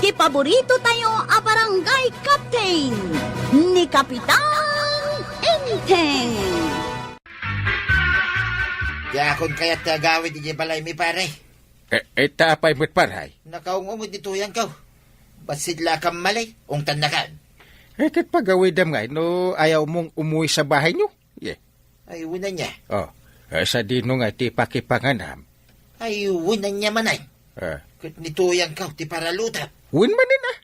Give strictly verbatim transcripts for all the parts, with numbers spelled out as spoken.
ti paborito tayo a barangay captain, ni Kapitan Enteng. Diakon kayat ti agawid idiay balaymi, pare. Eh, eh, ta apay met, pare? Nakaung-unged ni Tuyangko. Bassit la a kammali, ungtannakan. Eh, ket pagawidem ngay no ayaw mong umuwi sa bahay nyo. Ye. Ay, wen ania. Oh, eh, sadino ngay ti pakipanganam? Ay, wen ania manen. Eh. Ket ni Tuyangko ti paralutem. Wen manen, ah.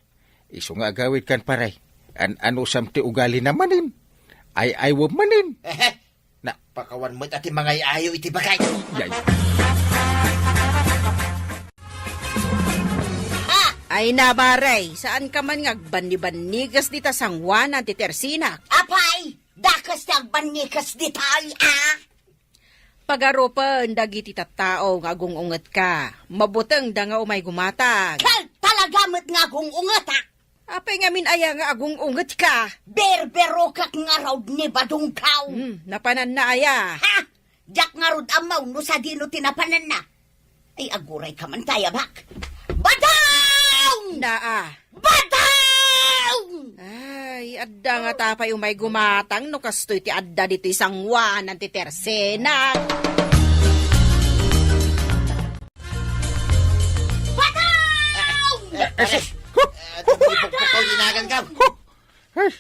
Isu nga agawidkan, pare. An-anusam ti ugalina manen. Ay-aywem manen. Ehe. Na. Pakawan met a ti mangay-ayo iti bagay. Yay. Ah! Ay na, pare, saanka man nga agbannibanniges dita sangoanan ti tersinak? Apay, dakes ti agbanniges dita, ay, ah? Pagarupen dagiti tattao nga agung-ungetka. Mabutengda nga umay gumatang. Ket talaga met nga agung-ungetak. Apay ngamin aya nga agung-ungetka? Berberokak ngarud ni Badongkaw. Hmm, napananna aya? Ha? Diak ngarud ammo no sadino ti napananna. Ay, agurayka man, tayabak. Badong! Naa. Badong! Ay, adda nga tapay umay gumatang no kastoy ti adda ditoy sangoanan ti tersinak. Badong! Eh, eh, sus! Huh! Ah, di pagpakaw, linagan ka. Huh! Ay,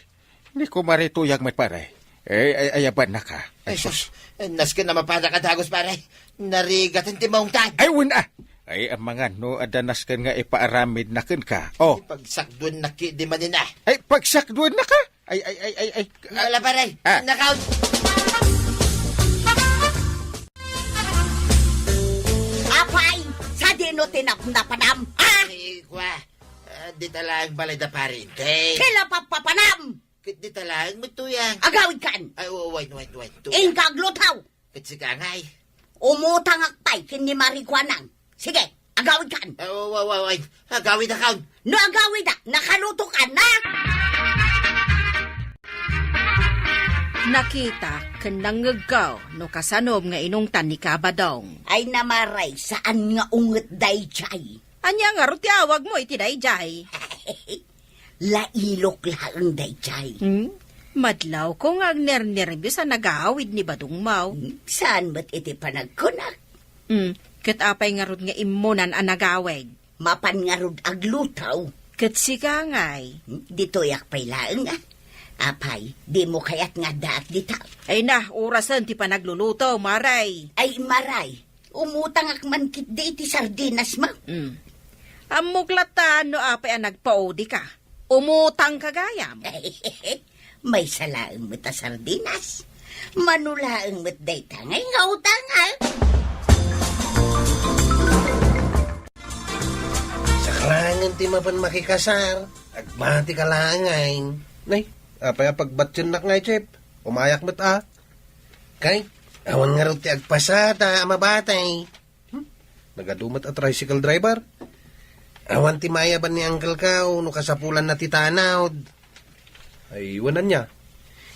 ni kumare Tuyang met, pare. Eh, ay, ayabannaka. Ay, sus. Eh, nasken a mapanak a dagus, pare. Narigaten ti maungtan. Ay, wen, ah. Ay, amangan no adda nasken nga ipaaramidna kenka. Oh. Ay, pagsakduennak di manen, ah. Ay, pagsakduennaka? Ay, ay, ay, ay, ay. Ala, pare. Ah. Nakaw. Apay, sadino ti napnapanam? Ah! Ay, kwa. Ah, dita laeng balay da Pare Enteng. Kila papapanam! Ket dita laeng met, Tuyang. Agawidkan! Ay, wa-, wine, wine, wine, Tuyang. Inka agluto! Ket sika ngay. Umutangak pay ken ni Mari Kuanang. Sige, agawidkan! Ay, wa-, wa-, wa-, wine. Agawidakon. No agawidak, nakalutokan, na? Nakitak ken nangngegko no kasanom nga inungtan ni Kabadong. Ay, namaray, saan nga unget daydiay? Ania ngarud ti awagmo iti daydiay? Lailok laeng daydiay. Hmm? Madlawko nga agnernerbios a nagawid ni Badongmo. Hmm, saan met iti panagkunak? Hmm, ket apay ngarud nga immunan a nagawid? Mapan ngarud agluto. Ket sika ngay? Hmm, ditoyak pay laeng, ah. Apay, dimo kayat nga addaak dita? Ay na, orasen ti panagluluto, Maray. Ay, Maray, umutangak man ketdi iti sardinasmo. Mm. Ammok latta no apay a nagpaudika. Umutangka gayam. Maysa laeng met a sardinas. Mano laeng met dayta nga ingautangak. Sakranen ti mapan makikasar. Agbatika laeng ngay. Nay, apay a pagbatiennak ngay, Chef? Umayak met, ah. Kay, awan ngarud ti agpasada a mabati. Hmm? Nagadu met a tricycle driver. Awan ti maayaban ni Uncle Kao no kasapulanna ti tanod. Ay, wen ania.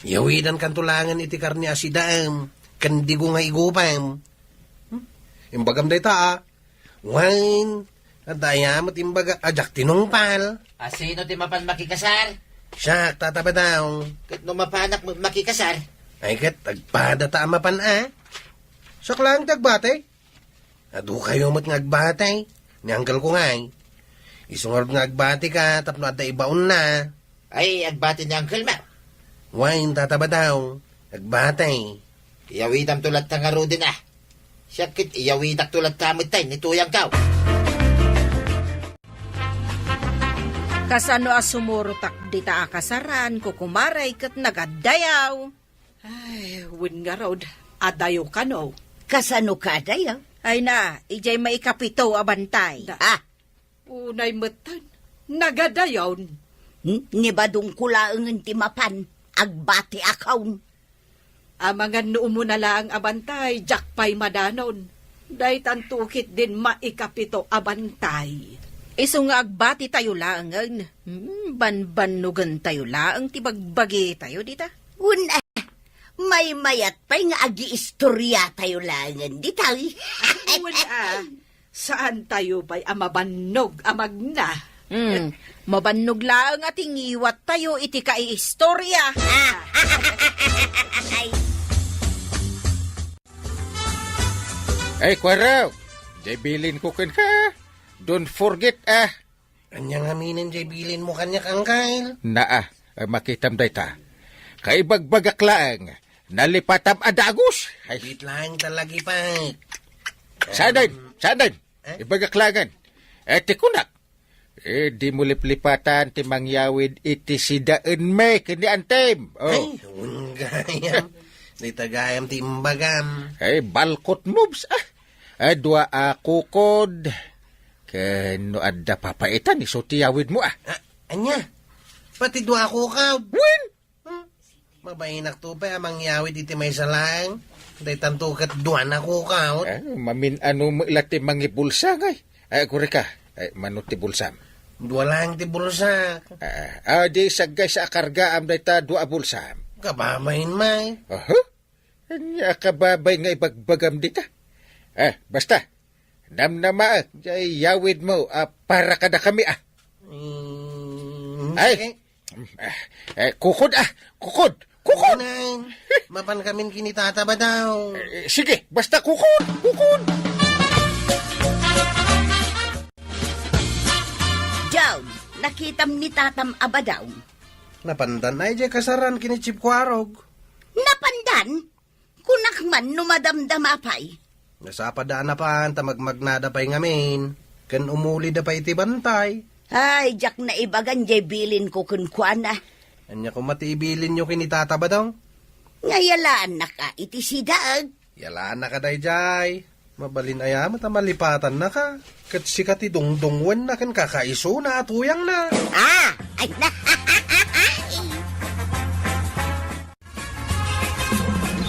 Yawidankanto laengen iti karne a sidaem, ken digo nga igupem. Hmm? Imbagam dayta, ah. Wen, adda aya met imbagak a diak tinungpal. A sino ti mapan makikasar? Siak, Tata Badong. Ket no mapanak met makikasar? Ay ket, agpadata a mapan, a. Siak laeng ti agbati. Adu kayo met nga agbati. Ni uncle ko ngay. Isu ngarud nga agbatika tapno adda ibaonna. Ay, agbati ni Uncle Mao. Wen, Tata Badong, agbati. Iyawidamto latta ngaruden, a. Siak ket iyawidakto latta met tay ni Tuyang Kao. Kasano a sumurotak dita a kasaran, kukumaray, ket nagaddayaw? Ay, wen ngarud, adayo kano. Kasano ka adayo? Ay na, idiay maikapito a bantay. Da- Ah, Unay metten, nagadayon. Hmm? Ni Badongko laengen ti mapan, agbati a kaon. Amangan no umuna laeng a bantay, diak pay madanon. Daytanto ketdin maikapito a bantay. Isu nga agbatitayo laengen, hmm, banbannogentayo laeng ti bagbagitayo dita. Wen, ah, maymayat pay nga agiistoriatayo laengen dita. Wen, ah. Saantayo pay a mabannog a magna. Hmm, mabannog laeng a ti ngiwattayo iti kaiistorya. Ay, Kuarog, jay bilinko kenka. Don't forget, ah. Ania ngaminen jay bilinmo kaniak, Angkel? Naa, ah, makitam dayta. Kaibagbagak laeng, nalipatam a dagus. Ay. Wait lang, talagipet. Saan? Saan? Eh? Ibagak laeng. Eh, ti kunak. Eh, dimo liplipatan ti mangyawid iti sidaenmi ken ni Antem. Oh. Ay, wen gayam. Dayta gayam ti imbagam. Eh, balkot moves, ah. Eh, dua a kukod. Ken no adda papaitan, isu ti yawidmo, ah. Ah, ania? Pati dua a kukod? Wen! Hmm. Mabainakto pay a mangyawid iti maysa laeng. Daytanto ket dua a kukod. Ah, mamin-ano met la ti mangibulsa, ngay. Ay, kurika. Ay, mano ti bulsam? Dua laeng ti bulsa. Ah, ah, di saggaysa a kargaam dayta dua a bulsam. Kababain, may. Aha? Ania a kababain nga ibagbagam dita? Ah, basta. Namnamaek, jay yawidmo a para kadakami, ah. Mm, ay, sige. Eh, eh, kukod, ah. Kukod. Kukod. Nine. Mapan kamin kinitata Badaw. Eh, sige, basta kukod. Kukod. John, nakitam ni Tatam a Badaw. Napandan ay jay kasaran kini Chief Kuarog. Napandan? Kunak man no madamdama pay. Nasapa da a napan ta magmagnada pay ngamin, ken umulida pay iti bantay. Ay, diak naibagan jay bilinko kenkuana. Ania koma ti ibilinyo ken ni Tata Badong? Nga yalaannak a iti sidaeg. Yalaannak a daydiay. Mabalin aya met a malipatannaka. Ket sika ti dungdungwenna ken kakaisuna a tuyangna. Ah! Ay, na!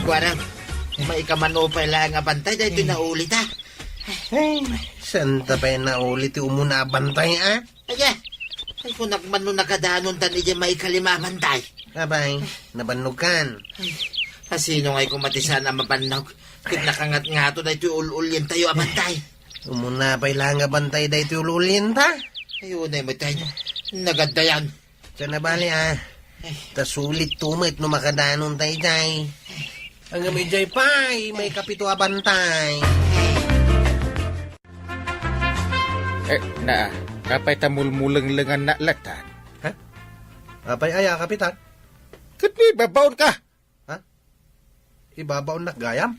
Kuarog, maikamano pay laeng a bantay daytoy naulita. Ay, saan ta pay nauli ti umuna a bantay, a? Aya, ay, kunak man no nakadanontan idiay maikalima a bantay. Abay, nabannogkan. Ay, asino ngay koma ti saan a mabannog? Ket nakangatngato daytoy ul-ulientayo a bantay. Umuna pay laeng a bantay daytoy ul-ulienta? Ay, unay met ay, nagaddayan. Diak nabali, a. Ta sulit to met no makadanon daydiay. Ngem idiay pay, maikapito a bantay. Eh, na, apay ta mulmulenglengannak latta? Ha? Apay aya, Kapitan? Ket ni babaonka. Ha? Ibabaonnak gayam?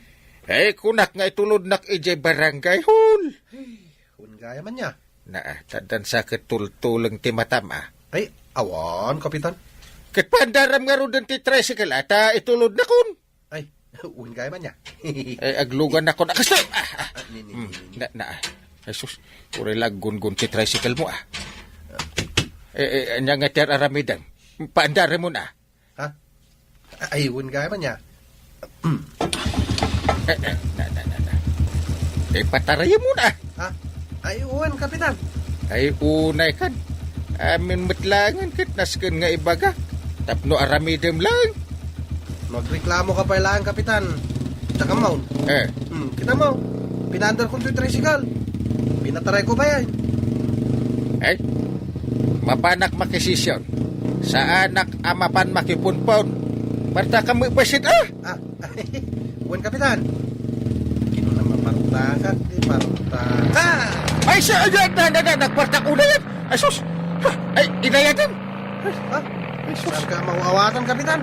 Eh, kunak nga itulodnak idiay barangay hall. Ay, wen gayam ania? Na, ta addan sa ket tultuleng ti matam, a. Ay, awan, Kapitan. Ket paandaram ngaruden ti tricycle, a, ta itulodnakon. Ay, wen gayam ania? Eh, aglugannakon. Ah, kastoy! Ah, ah. Ah, ni, ni, Hmm, ni, ni. Na, na, ah. Ay, sus, uray la aggungon ti tricycle mo, a. Eh, eh, ania nga ti ar-aramidem? Paandaramon, a. Ha? Ay, wen gayam ania? Eh, eh, na, na, na, na. Eh, patarayem mo na. Ha? Ay, wen, Kapitan. Ay, unay kan. Amin met laengen ket nasken nga ibaga. Tapno aramidem laeng. Magreklamo ka pay laeng, Kapitan. Diak ammo. Eh. Hmm, kita mo. Pinaandarkon toy tricycle. Pinatarayko pay. Eh? Mapanak makisisyon. Saanak a mapan makipunpon. Partakam met bassit, a! Ah, wen, Kapitan. Kinuna mapartakak, ti partakak. Ay, sa, ay, na, na, na, nagpartak unay. Ay, sus! Ha? Ay, inayatan! Ha? Ay, sus! Saan ka mauawatan, Kapitan?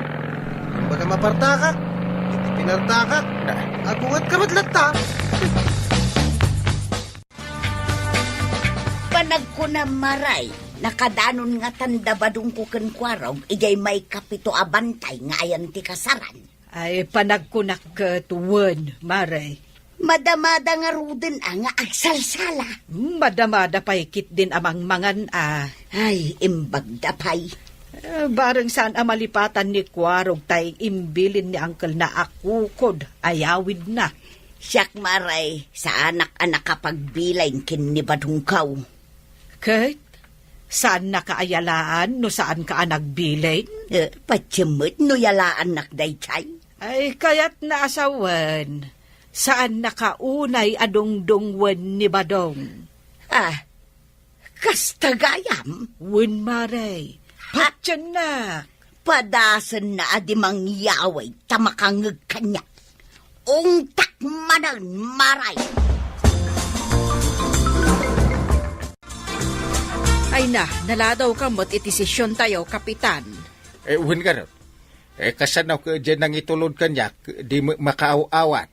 Kumbaga mapartakak. Iti pinartakak. Na. Agunget ka met latta. Panagkunam, Maray, nakadanon ngatan da Badongko ken Kuarog idiay maikapito a bantay nga ayan ti kasaran. Ay, panagkunak ket wen, Maray. Madamada ngaruden a nga agsalsala. Hmm, madamada pay ketdin a mangmangan a. Ay, imbagda pay. Eh, bareng saan a malipatan ni Kuarog tay imbilin ni angkelna a kukod a yawidna. Siak, Maray, saanak a nakapagbilin ken ni Badongko. Ket, saannaka a yalaan no saanka a nagbilin? Eh, patiem met no yalaannak daydiay. Ay, kayatna a sawen, saannaka unay a dungdungwen ni Badong. Ah, Kasta gayam? Wen, Mare. Patiennak. Padasenna a di mangyawid ta makangngeg kaniak. Ungtak manen, Mare. Ay na, naladawka met iti sesiontayo, Kapitan. Eh, wen garud. Eh, kasano ket diay nangitulod kaniak, di me-, makaaw-awat?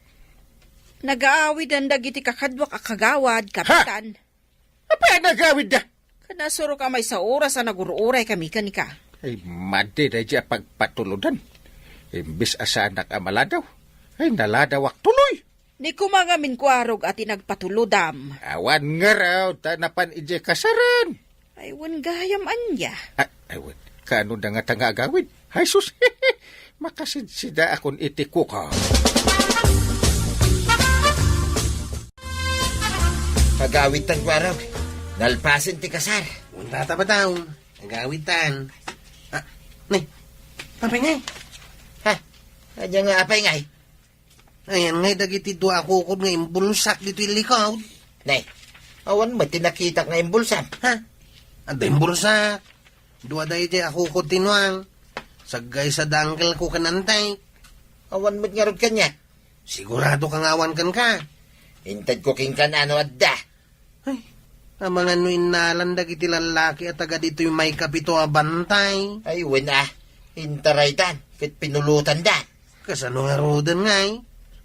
Nagaawiden dagiti kakaduak a kagawad, Kapitan. Apay a nagawidda? Ket nasurok a maysa oras a nagur-uray kami kenka. Ay, madi daydiay a pagpatulodan. Imbes a saanak a maladaw, ay, naladawak tuloy. Ni koma ngamin, Kuarog, a ti nagpatulodam. Awan ngarud, ta napan idiay kasaran. Ay, wen gayam ania? Ah, ay, wen. Kaano da ngata nga agawid? Ay, sus! Makasidsida akon iti kuko. Agawidtan, Kuarog. Nalpasen ti kasar. Wen, Tata Badong. Agawidtan. Ah, ne. Apay ngay? Ha? Ania nga apay ngay? Ayan ngay dagiti dua a kukod nga imbulsak ditoy likod. Ne, awan met ti nakitak nga imbulsam. Ha? Adda imbulsak. Dua daydiay a kukod ti nuang. Saggaysa da uncle ko ken antek. Awan met ngarud kaniak. Sigurado ka nga awan kenka? Intedko kenka no adda. Ay, amangan no innalan dagiti lallaki a taga ditoy maikapito a bantay. Ay, wen a. Intaraydan, ket pinulotanda. Kasano ngaruden ngay?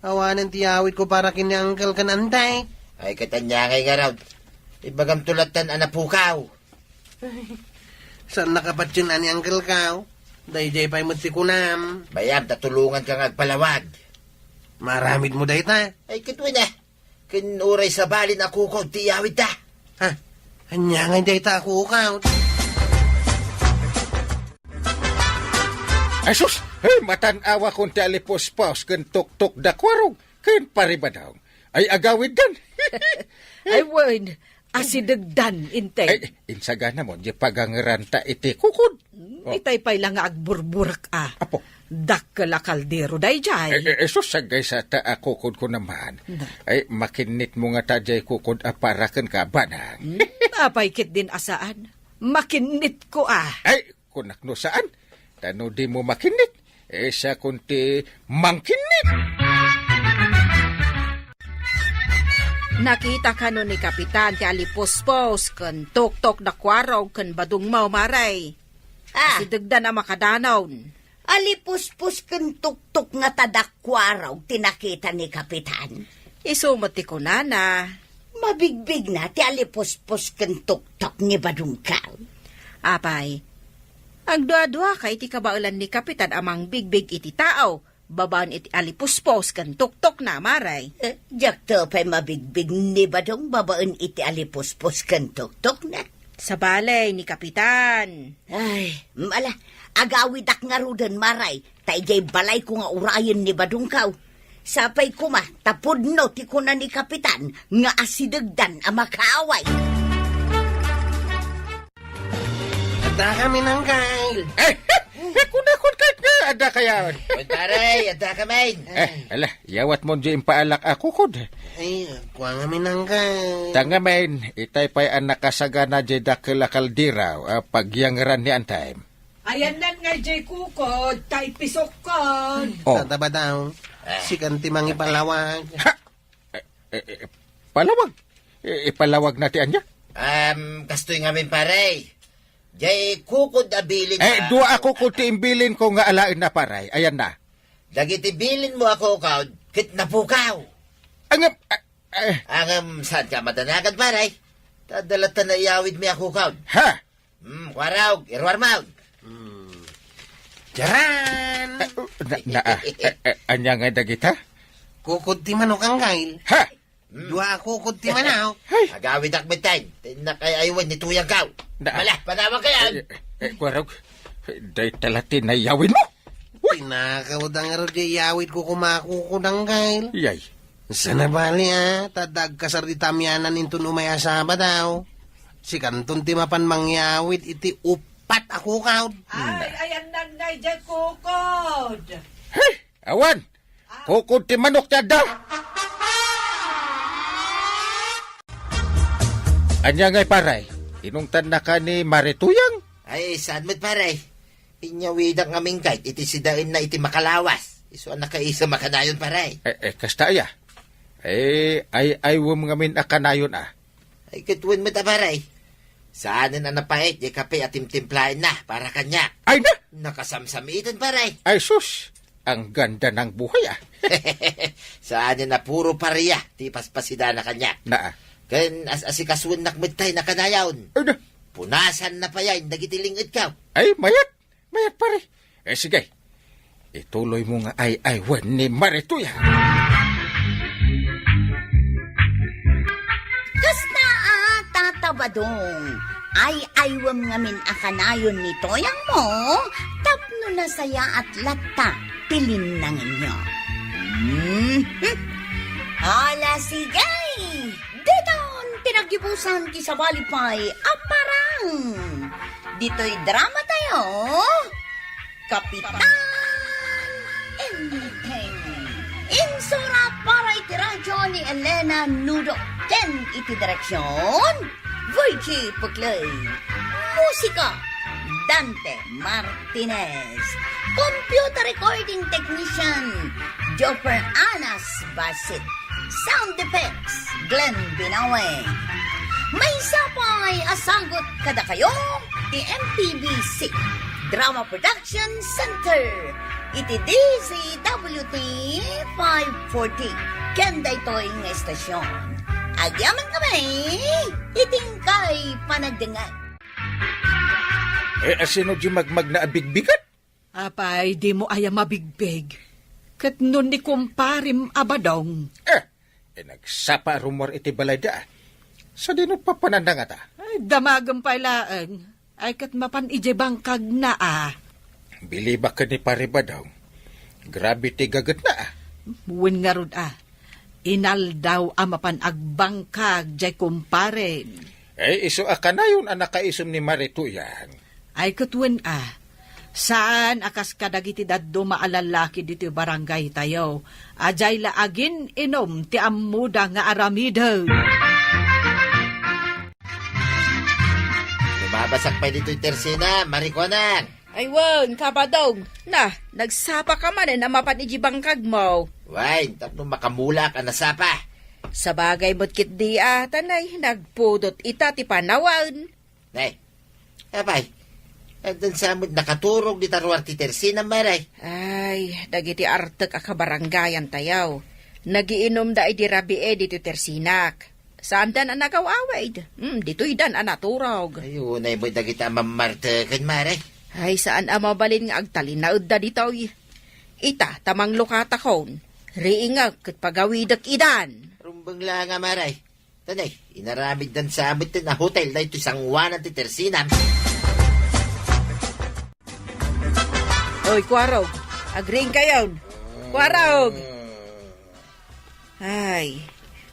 Awanen ti awitko para ken ni uncle ken antek. Ay, ket ania ngay ngarud? Ibagamto lattan a napukaw. Ay, saan nakapatien a ni uncle ko? Daydiay pay met ti kunam. Bayam ta tulonganka nga agpalawag. Maaramidmo dayta? Ay, ket wen a. Ken uray sabalin a kukod ti iyawidda. Ha? Ania ngay dayta a kukod? Ay sus! Ay, matan-awakon ti alipuspos ken tuktok da Kuarog ken Pari Badong. Ay, agawiddan. Ay, wen, asidegdan, intay. Ay, insaganamon, di pagangeranta iti kukod. Hmm, Oh. Itay pay la nga agburburak a. Apo. Dakkel a kaldero daydiay. Eh, eh, eh, sus, saggaysa ta a kukod ko naman. Na. Ay, makinnitmo ngata diay kukod a para kenka, Badong. Hmm, apay ketdin a saan? Makinnitko a. Ay, kunak no saan. Ta no dimo makinnit, eh, siakon ti mangkinnit. Nakita kano ni Kapitan ti alipuspos ken tuktok da Kuarog ken Badong mo, Mare? Ah. Asidegdan a makadanon. Alipuspos ken tuktok ngata da Kuarog ti nakita ni Kapitan. Isu met ti kunana. Mabigbigna ti alipuspos ken tuktok ni Badongko. Apay, agduaduaka iti kabaelan ni Kapitan a mangbigbig iti tao babaen iti alipuspos ken tuktokna, Mare. Eh, diakto pay mabigbig ni Badong babaen iti alipuspos ken tuktokna. Sabali ni Kapitan. Ay, ala, agawidak ngaruden, Mare, ta idiay balayko nga urayen ni Badongko. Sapay koma ta pudno ti kuna ni Kapitan nga asidegdan a makaaway. Adda kami, Uncle. Eh, eh, kunakon ket nga adda kayaw. Wen, Pare, adda kami. Eh, ala, iyawatmon diay impaalak a kukod. Ay, kua ngamin, Uncle. Ta ngamin, itay pay a nakasagana diay dakkel a kaldero a pagyangeran ni Antay. Ayanna ngay diay kukod, ta ipisokkon. Oh. Tata Badong, Ah. sikan ti mangipalawag. Ha? Eh, eh, eh, palawag? Eh, ipalawagna ti ania? Um, kastoy ngamin, Pare. Diay kukod a bilin Eh, na dua a kukod ti imbilinko nga alaenna, Pare. Ayanna. Dagiti bilinmo a kukod, ket napukaw. Angam, ah, eh. Angam, saanka a madanagan, Pare? Ta adda latta nga iyawidmi a kukod. Ha? Hmm, Kuarog, iruarmon. Hmm. Tiaran! Eh, na, na, ah, eh, eh, ania ngay dagita? Kukod ti manok, Uncle. Ha? Hmm. Dua a kukod ti manok. Hay! Agawidak met, tay. Tinnak ay aywan ni tuyangko. Na, Mala, panawag kayan. Eh, eh, Kuarog, dayta la ti nayawidmo. Uy! Tinakaw da ngarud diay iyawidko koma a kukod, Uncle. Yay. Saan a bali, a, ta adda agkasar dita amianan inton umay a Sabado. Sikanton ti mapan mangyawid iti uppat a kukod. Ay, ayanna ngay diay kukod. Hey! Awan! Kukod ti manok ti adda! Ania ngay, Pare? Inungtannaka ni Mare Tuyang? Ay, saan met, pare? Inyawidak ngamin kayat iti sidaenna iti makalawas. Isu a nakaisem a kanayon, pare. Eh, eh, kasta aya? Eh, ay, ay, wem ngamin a kanayon, ah. Ay, ket wen met a, pare. Saanen a napait diay kape a timtimplaenna para kaniak. Ay na! Nakasamsamiten, pare. Ay, sus! Ang ganda ng buhay, ah. Saanen a puro paria ti ipaspasidana kaniak. Naa. Ken as-, asikasuennak met tay na kanayon. Ay na! Punasanna payen dagiti ling-edko. Ay, mayat! Mayat, pare. Eh, sige. Ituloy mo nga ay-ay wen ni Mare Tuyang. Kasta a, Tata Badong, ay-aywem ngamin a kanayon ni Tuyang mo, tapno nasayaat latta ti linnangenyo. Mhm. Ala, sige! Ditan ti naggibusan ti sabali pay a parang. Ditoy drama tayo, Kapitan Enteng. Insurat para iti radyo ni Elena Nudo ken iti direksyon, Virgie Puclay. Musika, Dante Martinez. Computer recording technician, Joffer Anas Basit. Sound effects, Glenn Binawe. Maysa pay a sagut kadakayo ti M P B C Drama Production Center iti D Z W T five forty ken daytoy nga estasyon. Agyamankami iti inkay panagdengngeg. Eh, asino di magmagna a bigbigat? Apay, dimo aya mabigbig? Ket no ni kumparem a Badong? Eh, eh, nagsapa a rummuar iti balayda. Sadino papananna ngata? Ay, damagem pay laeng. Ay, ket mapan idiay bangkagna a. Bilibak ken ni Pare Badong. Grabe ti gagetna a. Wen ngarud a. Inaldaw a mapan agbangkag diay kumparem. Eh, isu a kanayon a nakaisem ni Mare Tuyang. Ay, ket wen a. Saan a kas kadagiti dadduma a lallaki ditoy barangay tayo, a diay la agin-inom ti ammoda nga aramiden. Lumabasak pay ditoy tersina, Mare Kuanang. Ay wen, Ka Badong, na, nagsapaka manen a mapan iti bangkagmo. Wen, tapno makamulak a nasapa. Sabagay met ketdi a, ta nay, nagpudot ita ti panawen. Nay, apay, addan sa met nakaturog dita ruar ti tersina, Mare. Ay, dagiti artek a kabarangayan tayo. Nagiinumda idi rabii ditoy tersinak. Saandan a nagaw-awid. Hmm, ditoydan a naturog. Ay, unay met dagita a mammarteken, Mare. Ay, saan a mabalin nga agtalinaedda ditoy. Ita, ta manglukatakon. Riingek ket pagawidek idan. Rumbeng la nga, Mare. Tanay, inaramiddan sa met ti hotel daytoy sangoanan ti tersinam. Oy, Kuarog, agriingkayon. Kuarog! Ay,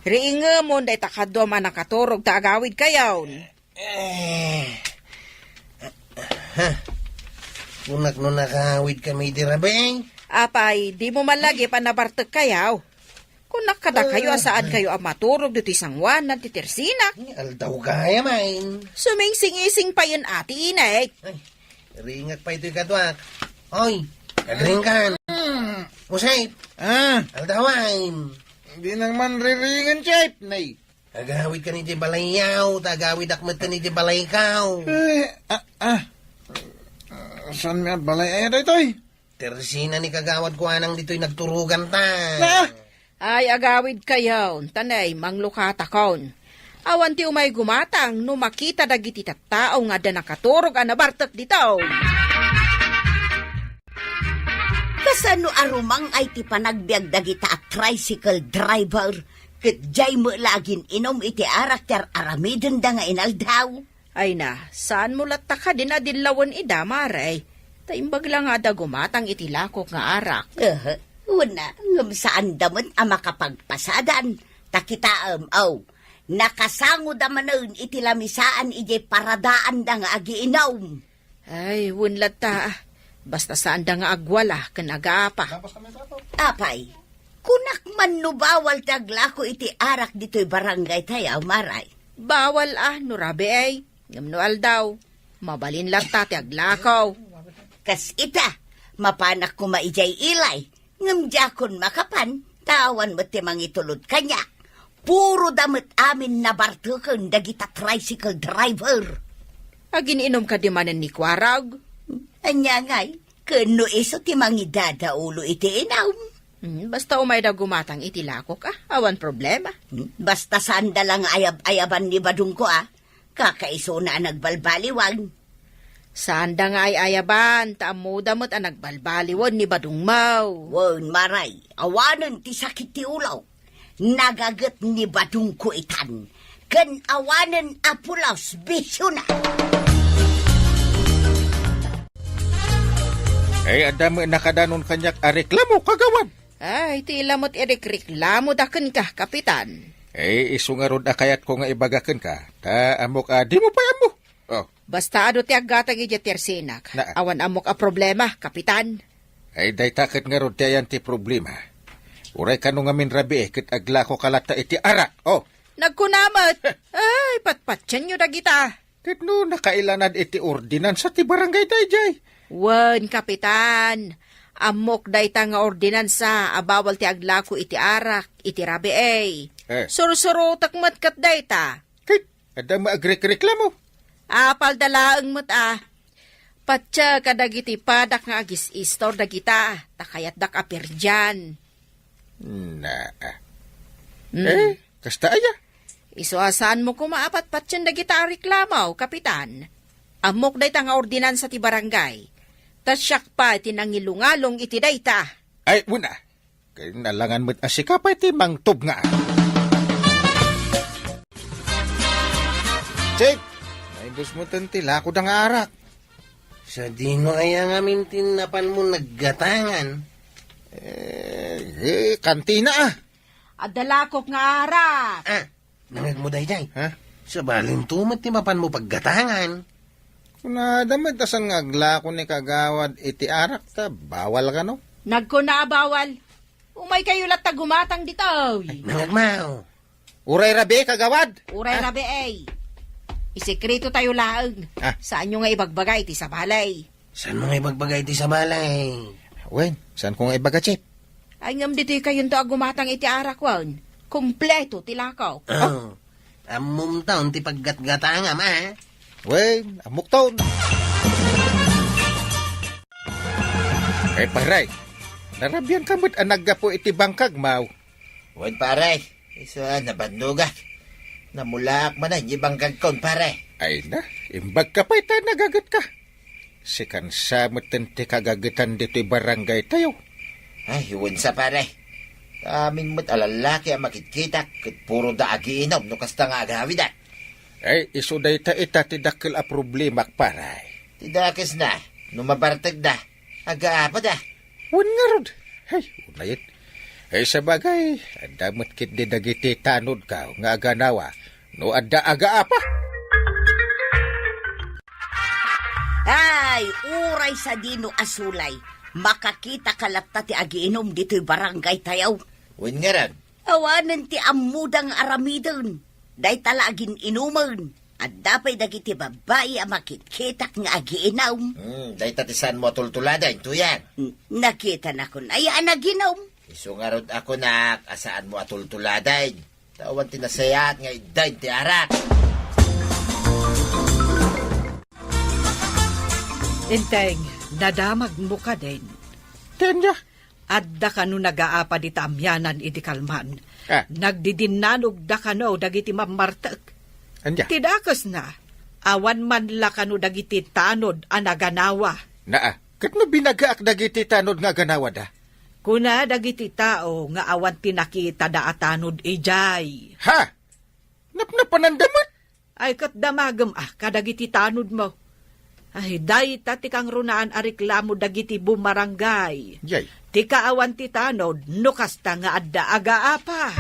riingemon dayta kaduam a nakaturog ta agawidkayon. Eh, ha? Kunak no nakawidkami iti rabii? Apay, dimo man lagi panabartekkayo? Kunak kadakayo a saankayo a maturog ditoy sangoanan ti tersinak. Ay, aldaw gayam. Sumingsingising payen a ti init. Ay, riingek pay toy kaduak. Oy, agriingkan. Usay. Ah. Aldaw. Di nang man riringan, Chef, nay. Agawidkan iti balayyo, ta agawidak metten iti balayko. Eh, ah, ah. Saan nga balay aya daytoy? Tersina ni Kagawad Kuanang ditoy nagturoganta. Na? Ay, agawidkayon, tanay, manglukatakon. Awan ti umay gumatang no makita dagiti tattao nga adda nakaturog a nabartek ditoy. Kasano a rumang-ay ti panagbiag dagita a tricycle driver ket diay met la agin-inum iti arak ti ar-aramidenda nga inaldaw? Ay na, saanmo latta kadin a dillawen ida, Mare? Ta imbag la nga adda gumatang iti lakok nga arak. Ehe, wen a, ngem saanda met a makapagpasadan. Ta kitaem, aw, nakasangoda manen iti lamisaan idiay paradaanda nga agiinum. Ay, wen latta, ah. Basta saanda nga agwala ken agaapa. Apay, kunak man no bawal ti aglako iti arak ditoy barangay tayo, Mare? Bawal, ah, no rabii. Ngem no aldaw, mabalin latta ti aglako. Kas ita, mapanak koma idiay ilay, ngem diakon makapan, ta awan met ti mangitulod kaniak. Puro da met amin nabarteken dagita tricycle driver. Agin-inom kadi manen ni Kuarag? Ania ngay, ken no isu ti mangidadaulo iti inam. Hmm, basta umayda gumatang iti lakok, ah, awan problema. Hmm, basta saan da lang ayab-ayaban ni badungko, ah. Kakaisuna a nagbalbaliwan. Saan da nga ay-ayaban, ta ammoda met a nagbalbaliwan ni badungmo. Wen, Maray, awanen ti sakit ti ulo. Nagaget ni badungko itan. Ken awanen a pulos, bisiona. Ay, adda met nakadanon kaniak a reklamo, kagawad. Ay, ti ila met irikreklamoda kenka, Kapitan. Ay, isu ngarud a kayatko nga ibaga kenka, ta ammok a dimo pay ammo. Oh. Basta adu ti aggatang idiay tersenak. Na. Awan ammok a problema, Kapitan. Ay, dayta ket ngarud ti ayan ti problema. Uray kano ngamin rabii ket aglakoka latta iti arak. Oh. Nagkuna met. Ay, patpatienyo dagita. Ket no nakailanad iti ordinansa ti barangay daydiay? Wen, Kapitan. Ammok dayta nga ordinansa a bawal ti aglako iti arak, iti rabii. Eh. Sursurotek met ket dayta. Ket adda met agrekreklamo? Apalda laeng met a. Patse kadagiti padak nga agis-istor dagita, ta kayatdak a perdian. Na. Mm. Eh, kasta aya? Isu a saanmo koma a patpatien dagita a reklamo, Kapitan. Ammok dayta nga ordinansa ti barangay. Ta siak pay ti nangilungalong iti dayta. Ay, una. Kay nalangan met a sika pay ti mangtubnga. Chief, naidus mo ten ti lakoda nga arak. Sadino aya ngamin ti napanmo naggatangan? Eh, eh, kantina, ah. Adda lakok nga arak. Ah, nangegmo daydiay? Ha? Sabalinto met ti mapanmo paggatangan. Kunada met a saan nga aglako ni kagawad iti arak ta bawal kano? Nagkuna a bawal. Umaykayo latta gumatang ditoy. Ay, nangegmo. Uray rabii, kagawad. Uray rabii, eh. Isekreto tayo laeng. Ah. Saanyo nga ibagbaga iti sabali. Saanmo nga ibagbaga iti sabali? Wen, saanko nga ibaga, Chief? Ay, ngem ditoy kayonto a gumatang iti arak, wen. Kompleto ti lako. Oh. Ammom taon ti paggatgatangam, ah. Wen, ammok taon. Eh, pare, narabian ka met a naggapu iti bangkagmo. Wen, pare, isu a nabannogak. Namulaak manen ti bangkagkon, pare. Ay na, imbag ka pay ta nagaget ka. Sikan sa met ti kagagetan ditoy barangay tayo. Ay, wen sa, pare. Amin met a lallaki a makitkitak ket puro da agiinom no kasta nga agawida. Ay, isu dayta ita ti dakkel a problemak, pare. Ti dakes na, no mabartek da, agaapa da. Wen ngarud. Hay, unayen. Ay, sabagay, adda met ketdi dagiti tanodko nga aganawa no adda agaapa. Ay, uray sadino a sulay, makakita ka latta ti agiinom ditoy barangay tayo. Wen ngarud. Awanen ti ammoda nga aramiden. Dayta la agin-inumen. Adda pay dagiti babbai a makitkitak nga agiinom. Hmm, dayta ti saanmo a tultuladen, Tuyang. N-, nakitanakon aya a naginom. Isu ngarud a kunak a saanmo a tultuladen. Ta awan ti nasayaat nga iddaen ti arak. Enteng, nadamagmo kadin. Ti ania? Adda kano nagaapa dita amianan idi kalman. Ah. Nagdidinnanog da kano dagiti mammartek. Ania? Ti dakesna, awan man la kano dagiti tanod a naganawa. Naa, ket no binagaak dagiti tanod nga aganawada? Kuna dagiti tao nga awan ti nakitada a tanod idiay. Ha? Napnapananda met? Ay, ket damagem a kadagiti tanodmo. Ay, dayta ti kangrunaan a reklamo dagiti bumarangay. Yay. Ti kaawan ti tanod, no kasta nga adda agaapa.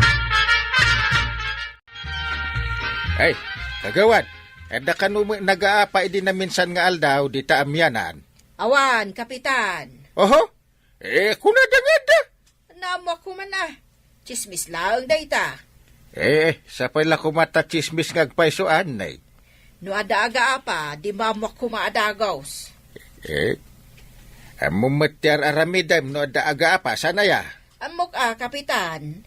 Ay, kagawad, adda kano met nagaapa idi naminsan nga aldaw dita amianan? Awan, Kapitan. Oho? Eh, kunada nga adda. Naammoak koma a. Tsismis laeng dayta. Eh, sapay la koma ta tsismis nga agpayso, anay. No adda agaapa, di maammoak koma a dagus. Eh, ammom met ti ar-aramidem no adda agaapa, saan aya? Ammok a, Kapitan.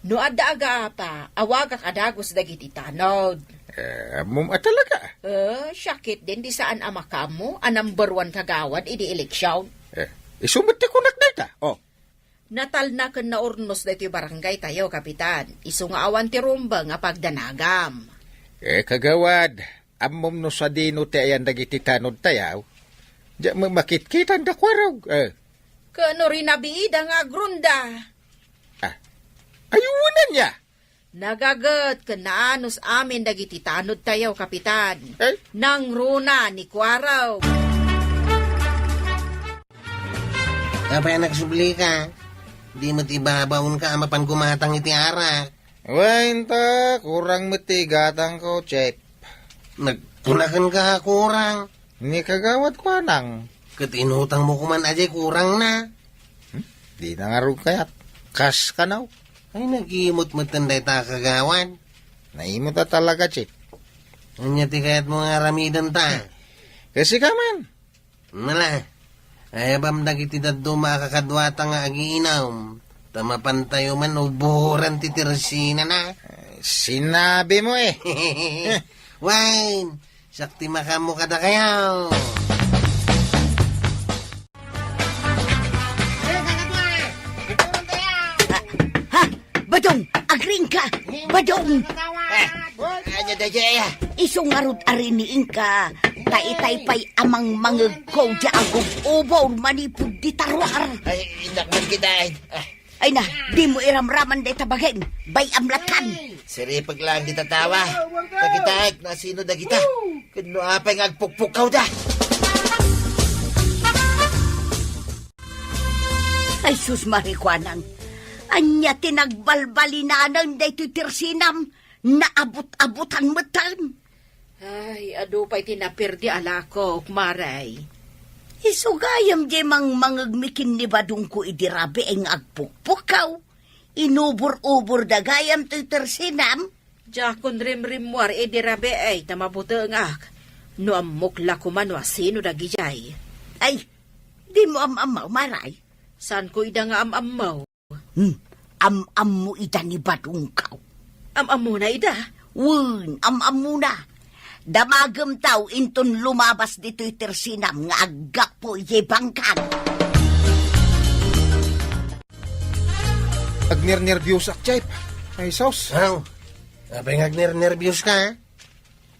No adda agaapa, awagak a dagus dagiti tanod. Eh, ammom a talaga? Eh, siak ketdin di saan a makaammo a number one kagawad idi eleksion. Eh, isu met ti kunak dayta. Oh. Natalna ken naurnos daytoy barangaytayo, Kapitan. Isu nga awan ti rumbeng a pagdanagam. Eh, kagawad, ammom no sadino ti ayan dagiti tanodtayo? Diak met makitkitan da Kuarog, eh. Ken no rinabiida nga agronda. Ah, ayuwanan ya! Nagaget ken naanus amin dagiti tanodtayo, Kapitan. Eh? Nangruna ni Kuarog. Apay a nagsublika? Di met ibabaonka a mapan gumatang iti arak. Wen ta, kurang met ti igatangko, Chef. Nagkunakenka a kurang. Ni Kagawad Kuanang. Ket inutangmo koman a diay kurangna. Hmm? Dina ngarud kayat. Kas kanaw. Ay, nagimot metten dayta a kagawad. Naimot a talaga, Chef. Ania ti kayatmo nga aramidenta? Kasika man. Nala, ayabam dagiti dadduma a kakaduata nga agiinum, ta mapantayo man uburan ti tersinana. Sinabimo, eh. Wen, siak ti makaammo kadakayo. Ha? Badong, agriingka! Badong! Ah, ania daydiay, ah? Isu ngarud a riniingka, ta itay pay a mangmangegko diay agub-ubor manipud dita ruar. Ay, innak man kita, ay. Ah. Ay na, dimo iramraman dayta bagim, bay-am lattan. Siripek laeng dita tawa. Ta kitaek no asino dagita. Ken no apay nga agpukpukkawda. Ay, sus, Mari Kuanang, ania ti nagbalbalinanem daytoy tersinam? Naabut-abutan metten. Ay, adu pay ti naperdi a lakok, Mari. Isu gayam diay mangmangegmi ken ni Badongko idi rabii nga agpukpukkaw. Inubor-uborda gayam toy tersinam. Diakon rimrimmuar idi rabii ta mabutengak. No ammok la koma no asino dagidiay. Ay, dimo am-ammo, Mari. Saanko ida nga am-ammo. Hmm, am-ammo ida ni Badongko. Am-ammona ida? Wen, am-ammona. Damagem taw inton lumabas ditoy tersinam nga aggapu idiay bangkang. Agnernerbiosak, Chef. Ay, sus. Aw, apay nga agnernerbioska?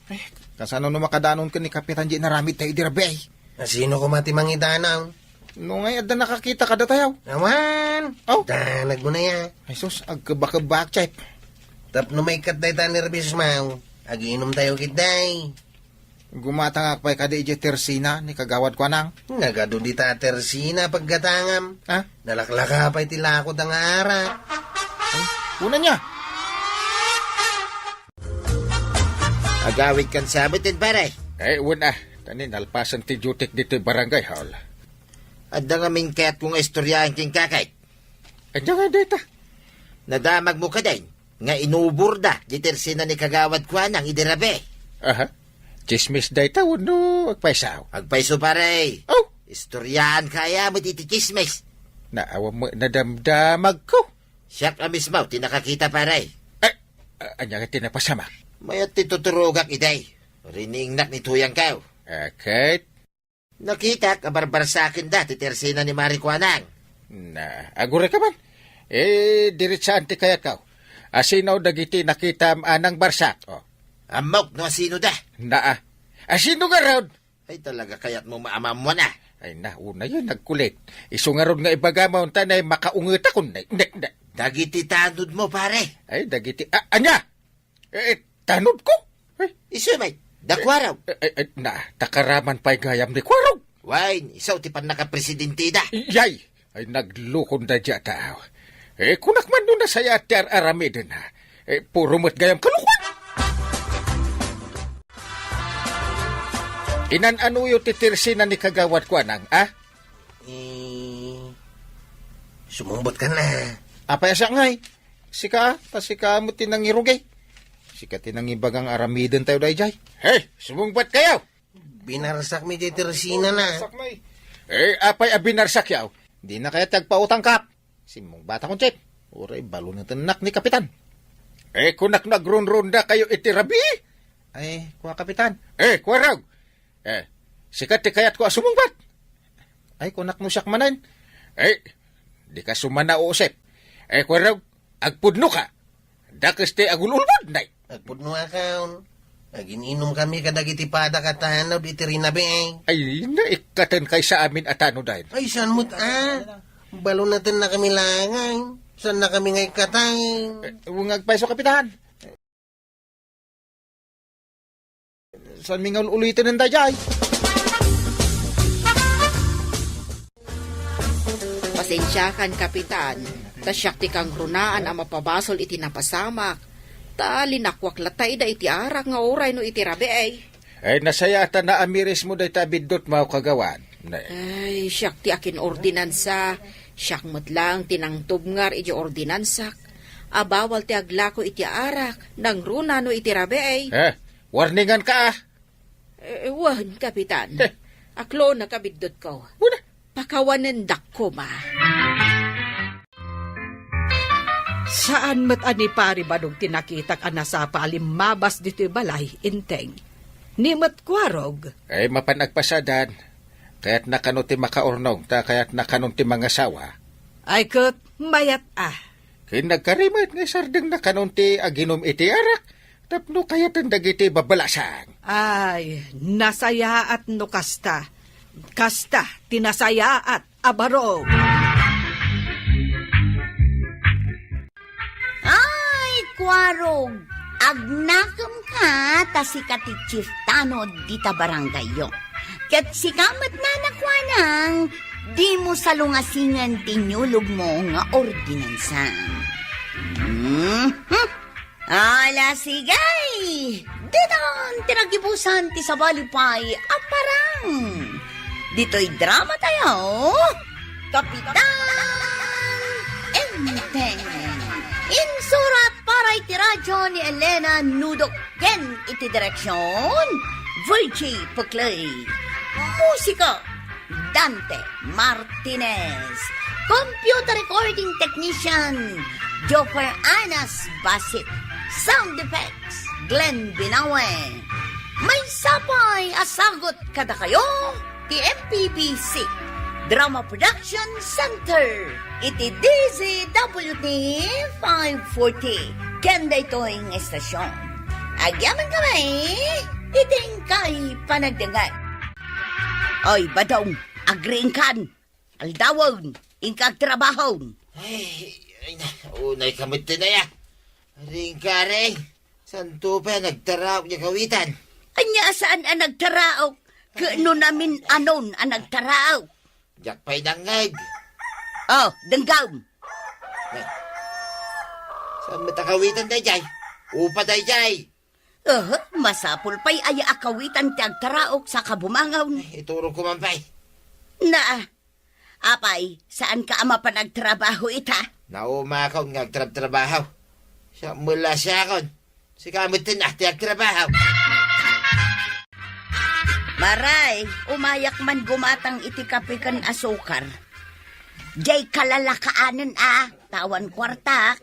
Eh, kasano no makadanon ken ni Kapitan diay inaramidtayo idi rabii? Asino koma ti mangidanaw? No ngay adda nakakita kadatayo? Awan! Aw! Danag mo na ya. Ay sus, agkebakebak, Chef. Tapno maikkat dayta a nerbios maw, agiinumtayo ketdi. Gumatangak pay kadi idiay tersina ni Kagawad Kuanang. Nagadu dita a tersina paggatangam. Ha? Nalaklaka pay ti lakod a nga arak. Ay, kuna niya. Agawidkan sa metten, pare. Eh, wen a. Ta ni nalpasen ti duty-k ditoy barangay hall. Adda ngamin kayatko nga istoryaen kenka, kay. Ania nga dayta? Nadamagmo kadin nga inuborda diay tersina ni Kagawad Kuanang idi rabii. Aha. Tsismis dayta wenno agpayso? Agpayso, pare. Oh! Istoryaanka aya met iti tsismis. Naawan met nadamdamagko. Siak a mismo ti nakakita, pare. Eh, a-, ania nga ti napasamak? Mayat ti tuturogak idi. Riniingnak ni Tuyangko. Aket? Nakitak a barbarsakenda ti tersina ni Mari Kuanang. Na, agurayka man. Eh, diretsaan ti kayatko. Asino dagiti nakitam a nangbarsak? Oh. Ammok no asino da. Naa. Asino ngarud? Ay, talaga kayatmo maamammuan, a? Ay na, unay a nagkulit. Isu ngarud nga ibagam ta nay makaungetakon, nay, nay, nay. Dagiti tanodmo, pare. Ay, dagiti, a-, ania? Eh, eh, tanodko? Eh. Isu met, da Kuarog. Eh, eh, eh, na, takaraman pay gayam ni Kuarog. Wen, isu ti pannakapresidenteda. Yay! Ay, naglukon daydiay a tao. Eh, kunak man no nasayaat ti ar-aramidena. Eh, puro met gayam kalokoan. Inan-anoyo ti tersina ni Kagawad Kuanang, a? Eh, sumungbotka na. Apay a siak ngay? Sika, ta sika met ti nangirugi. Sika ti nangibagang aramidentayo daydiay. Hey, sumungbat kayo! Binarsakmi diay ti resinana. Binarsakmi. Eh, apay a binarsakyo? Dina kayat ti agpautang, Kap? Simmungbatakon, Chief. Uray balunetennak ni Kapitan. Eh, kunak no agrunrunda kayo iti rabii? Ay, kua, Kapitan. Eh, kua, Rog. Eh, sika ti kayatko a sumungbat. Ay, kunak no siak manen. Eh, dika sumanausep. Eh, kua, Rog, agpudnoka. Dakes ti agul-ulbod, nay. Agpudnoakon. Agin-inumkami kadagiti padak a tanod iti rinabii. Ay, naikkaten kaysa amin a tanoden. Ay, saan met, a? Balunetennakami laeng. Saannakami nga ikkaten. Eh, wen nga agpayso, Kapitan. Saanmi nga ul-uliten daydiay? Pasensiakan, Kapitan, ta siak ti kangrunaan a mapabasol iti napasamak, ta linakuak latta ida iti arak nga uray no iti rabii. Ay, nasayaat a naamirismo dayta a biddutmo, Kagawad. Ne. Ay, siak ti akin-ordinansa. Siak met laeng ti nangtubngar iti ordinansak a bawal ti aglako iti arak, nangruna no iti rabii. Eh, warninganka, a? Eh, wen, Kapitan. Eh. Aklonka, biddutko. Wen. Pakawanendak koma. Saan met a ni Pari Badong ti nakitak a nasapa a limmabas ditoy balay, Enteng. Ni met Kuarog. Ay, mapan agpasadan. Kayatna kano ti makaurnong, ta kayatna kanon ti mangasawa. Ay ket, mayat a. Ken nagkari met nga isardengna kanon ti aginum iti arak, tapno kayaten dagiti babalasang. Ay, nasayaat no kasta. Kasta ti nasayaat a baro. Ay, Kuarog, agnakemka ta sika ti chief tanod dita barangayyo. Ket sika met nana Kuanang, dimo salungasingen ti niulogmo nga ordinansa. Mhm. Ala, sige! Ditan ti naggibusan ti sabali pay a parang. Ditoy drama tayo, Kapitan Enteng. Insurat para iti radyo ni Elena Nudo ken iti direksyon, Virgie Puclay. Musika, Dante Martinez. Computer recording technician, Joker Anas Basit. Sound effects, Glenn Binawe. Maysa pay a sagut kadakayo ti M P B C Drama Production Center iti D Z W T five forty. Ken daytoy nga estasyon, agyamankami iti inkay panagdengngeg. Oy, Badong, agriingkan. Aldawen, inka agtrabahon. Ay, ay, na, unay ka met ti naya. Ring kare, santo pa nagtaraok niya kawitan. Anya saan a nagtaraok? Ket no namin anon a nagtaraok? Diak pay nangngeg. Oh, denggem. Ay. Saan met a kawitan dayjay? Upa dayjay. Eh, masapul pay aya a kawitan ti agtaraok sa kabumangaw. Ay, iturogko man pay. Na, apay, saanka a mapan agtrabaho ita? Naumakon nga agtrabtrabaho. Siya mula siya akon. Sika met ti na ti agtrabaho. Maray, umayak man gumatang iti kape ken asukar. Jay kalalakaanen a, ta awan kuartak.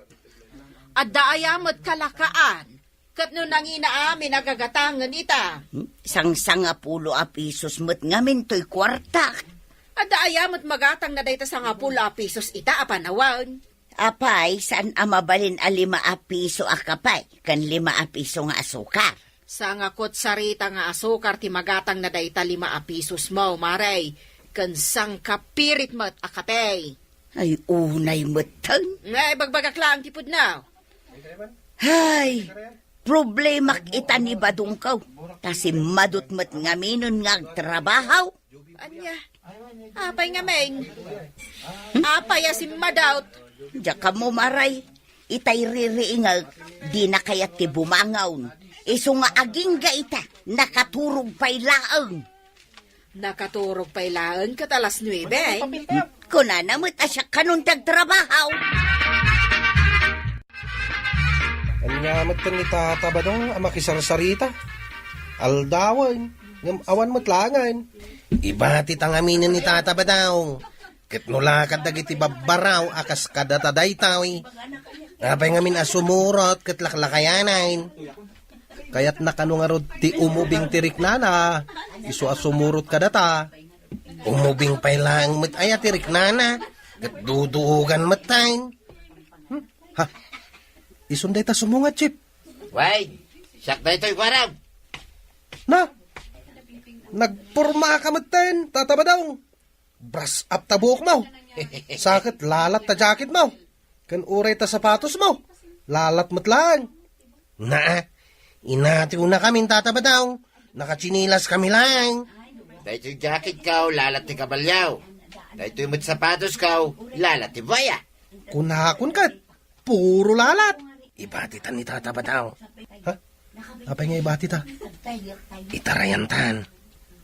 Adda aya met kalakaan? Ket no nangina amin a gagatangen ita? Hmm? Sangsangapulo a pisos met ngamin toy kuartak. Adda aya met magatangna dayta sangapulo a pisos ita a panawen? Apay, saan a mabalin a lima a piso a kape ken lima a piso nga asukar? Sangakutsarita nga asukar ti magatangna dayta lima a pisosmo, Maray, ken sangkapirit met a kape. Ay, unay metten. Nga, ibagbagak laeng ti pudno. Hay, problemak ita ni Badongko. Ta simmadot met ngaminen nga agtrabaho. Anya? Apay ngamin? Apay a simmadot? Diak ammo, Maray. Itay ririingek, dina kayat ti bumangaw. Isu nga agingga ita, nakaturog pay laeng. Nakaturog pay laeng ket alas nuebe. Kunana met a siak kanon ti agtrabaho. Ania met ni Tata Badong a makisarsarita? Aldawen, ngem awan met laengen. Ibati ta ngaminen ni Tata Badong. Ket no lakad dagiti babbaraw a kas kadata daytoy, apay ngamin a sumurot ket laklakayanen? Kayatna kano ngarud ti umubing ti riknana, isu a sumurot kadata. Umubing pay laeng met aya ti riknana, ket duduogan met tayo. Hmm? Ha? Isun dayta sumungad, Chief. Way, siak daytoy, kuarem. Na? Nagporma ka met tayo, Tata Badong. Brush up ta buokmo. Sa ket lalat ta jacketmo. Ken uray ta sapatosmo. Lalat met laeng. Naa, inatiwnakamin, Tata Badong. Nakatsinilaskami laeng. Daytoy jacketko, lalat ti kabalio. Daytoy met sapatosko, lalat ti buaya. Kunakon ket, puro lalat. Ibati ta ni Tata Badong. Ha? Apay nga ibati ta? Itarayan tan.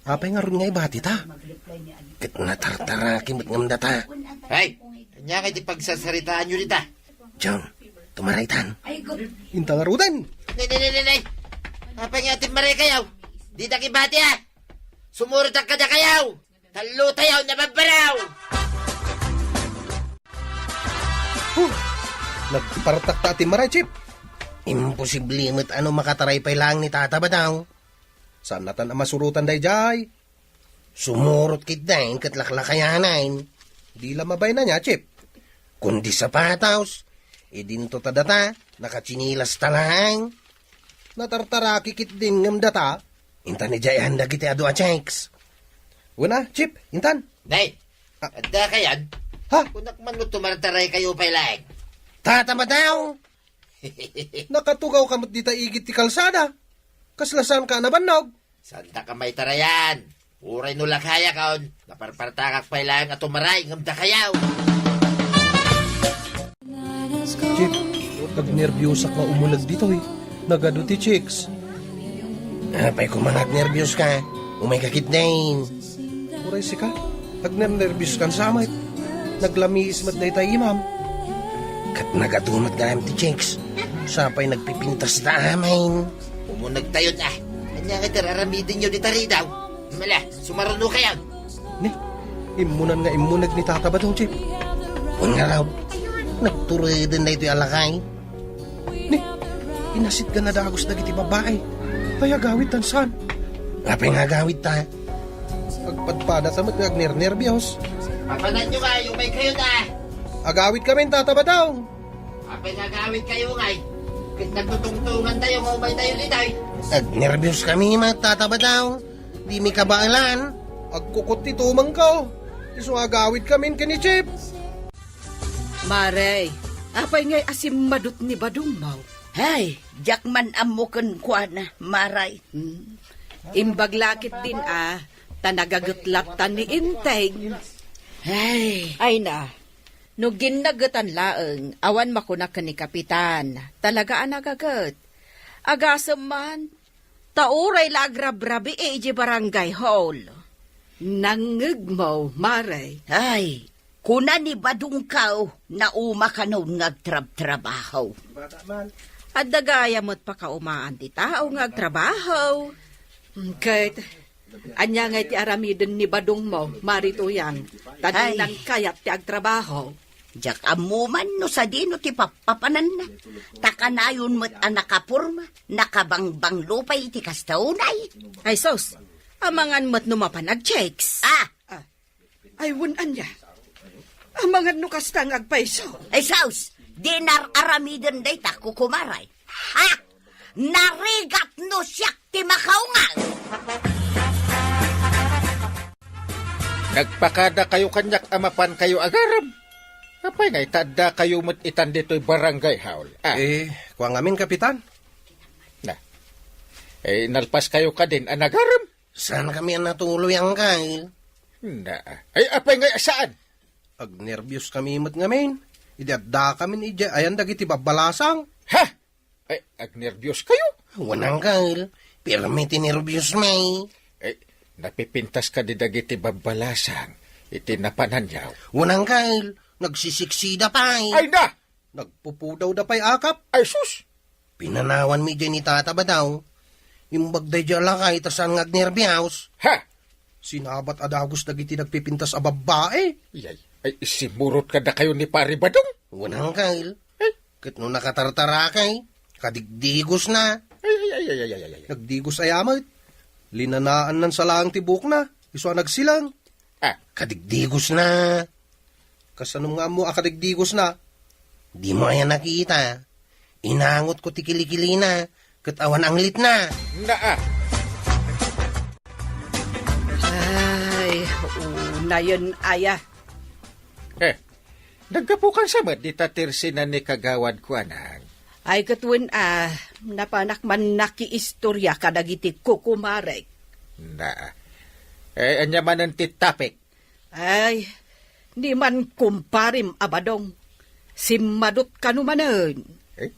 Apay ngarud nga ibati ta? Ket natartaraki met ngem data. Hay! Ania ngay ti pagsasaritaanyo dita? John, tumaray tan. Inta ngaruden. Nay, nay, nay, nay, nay! Apay nga atimmaray kayo? Didak ibati, a! Sumurotak kadakayo! Tallo tayo, nababbaraw! Huh! Nagpartak ta atimmaray, Chief. Imposible met a no makataray pay laeng ni Tata Badong. Saan natan a masurotan daydiay? Sumurot ketdin ket laklakayanen. Di la mabayna nia, Chief. Kundi sapatos, idinto ta data, nakatsinilas ta laeng. Natartaraki ketdin ngem data. Intan idiay ayan dagiti adu a chicks. Wen a, Chief, intan. Nay, Ah. Adda kayan? Ha? Kunak man no tumartaray kayo pay laeng. Tata Badong! Nakatugaw ka met dita igid ti kalsada. Kasla saan ka a nabannog? Saan ta ka maitarayan? Uray no lakayakon, naparpartakak pay laeng a tumaray ngem dakayo. Chief, agnerbiusak nga umuneg ditoy. Nagadu ti chicks. Apay koma nga agnerbius ka? Umay ka ketdin. Uray sika, agnernerbius kan sa met. Naglamiis met dayta imam. Ket nagadu met gayam ti chicks. Sapay nagpipintas ta amin. Umuneg tayon a. Ania nga ti raramidenyo dita ridaw? Mala, sumaruno kayon. Ni, immunan nga immuneg ni Tata Badong, Chief. Wen ngarud, nagtureden daytoy a lakay. Ni, inasitgan a dagus dagiti babbai. Ay, agawid tan saan? Apay nga agawid ta? Agpadpada ta met nga agnernerbios. Papananyo nga, umay kayo na. Agawid kami, Tata Badong. Apay nga agawid kayo ngay? Ket nagtutungtungan tayo nga umay tayo ditoy. Agnerbios kami, Tata Badong. Di mi kabaelan. Agkukot ti tumengko. Isu nga agawid kamin ken ni Chief. Mare, apay ngay a simmadut ni Badong mo? Hay, diak man ammo kenkuana, Mare. Hmm. Imbag la ketdin a, ta nagaget latta ni Enteng. Hay. Ay na, no ginnagetan laeng, awan makuna ken ni Kapitan. Talaga a nagaget. Agasem man, ta uray la agrabrabii idiay barangay hall. Nangngegmo, Mare. Ay, kuna ni Badongko, nauma kanon nga agtrabtrabaho. Adda gayam met pakaumaan ti tao nga agtrabaho. Ket, ania ngay ti aramiden ni Badongmo, Mare Tuyang, ta dinan kayat ti agtrabaho? Diak ammo man no sadino ti pappapananna. Ta kanayon met a nakaporma, nakabangbanglo pay iti kasta unay. Ay sus, amangan met no mapan ag-chicks. Ah! Ah. Ay, wen ania? Amangan no kasta nga agpayso. Ay sus, dinar aramiden dayta, kukumaray. Ha? Narigat no siak ti makaungal. Nagpakada kayo kaniak a mapan kayo agarem. Apay ngay ta adda kayo met itan ditoy barangay hall? Ah. Eh, kua ngamin, Kapitan. Na. Eh, nalpas kayo kadin a nagarem? Saan kami a natuloy, Angkal? Na. Ay, apay ngay a saan? Agnerbios kami met ngamin. Idi adda kami idiay ayan dagiti babbalasang. Ha? Ay, agnerbios kayo? Wen, Angkal. Pirmi ti nerbios mi. Ay, napipintas kadi dagiti babbalasang iti napananyaw. Wen, Angkal. Nagsisiksida pay. Ay na! Nagpupudawda pay akap. Ay sus! Pinanawanmi idiay ni Tata Badaw. Imbag daydiay a lakay ta saan nga agnerbios. Ha? Sinabat a dagus dagiti nagpipintas a babbai. Yay, ay, simurot kadakayo ni Pari Badong? Wen, Angkel. Ay. Ket no nakatartarakay, kadigdigosna. Ay, ay, ay, ay, ay, ay, ay, ay. Nagdigos aya met. Linanaan nan sa laeng ti buokna. Isu a nagsilang. Ah. Kadigdigosna. Kasano nga ammo a kadigdigosna? Dimo aya nakita? Inangotko ti kilikilina, ket awan anglitna. Naa. Ay, unayen aya. Eh, naggapukan sa met dita tersinan ni kagawad kuanang. Ay, ket wen a, napanak man nakiistoria kadagiti kukumarek. Naa. Eh, ania manen ti topic? Ay, ni man kumparem a Badong. Simmadot kano manen. Eh,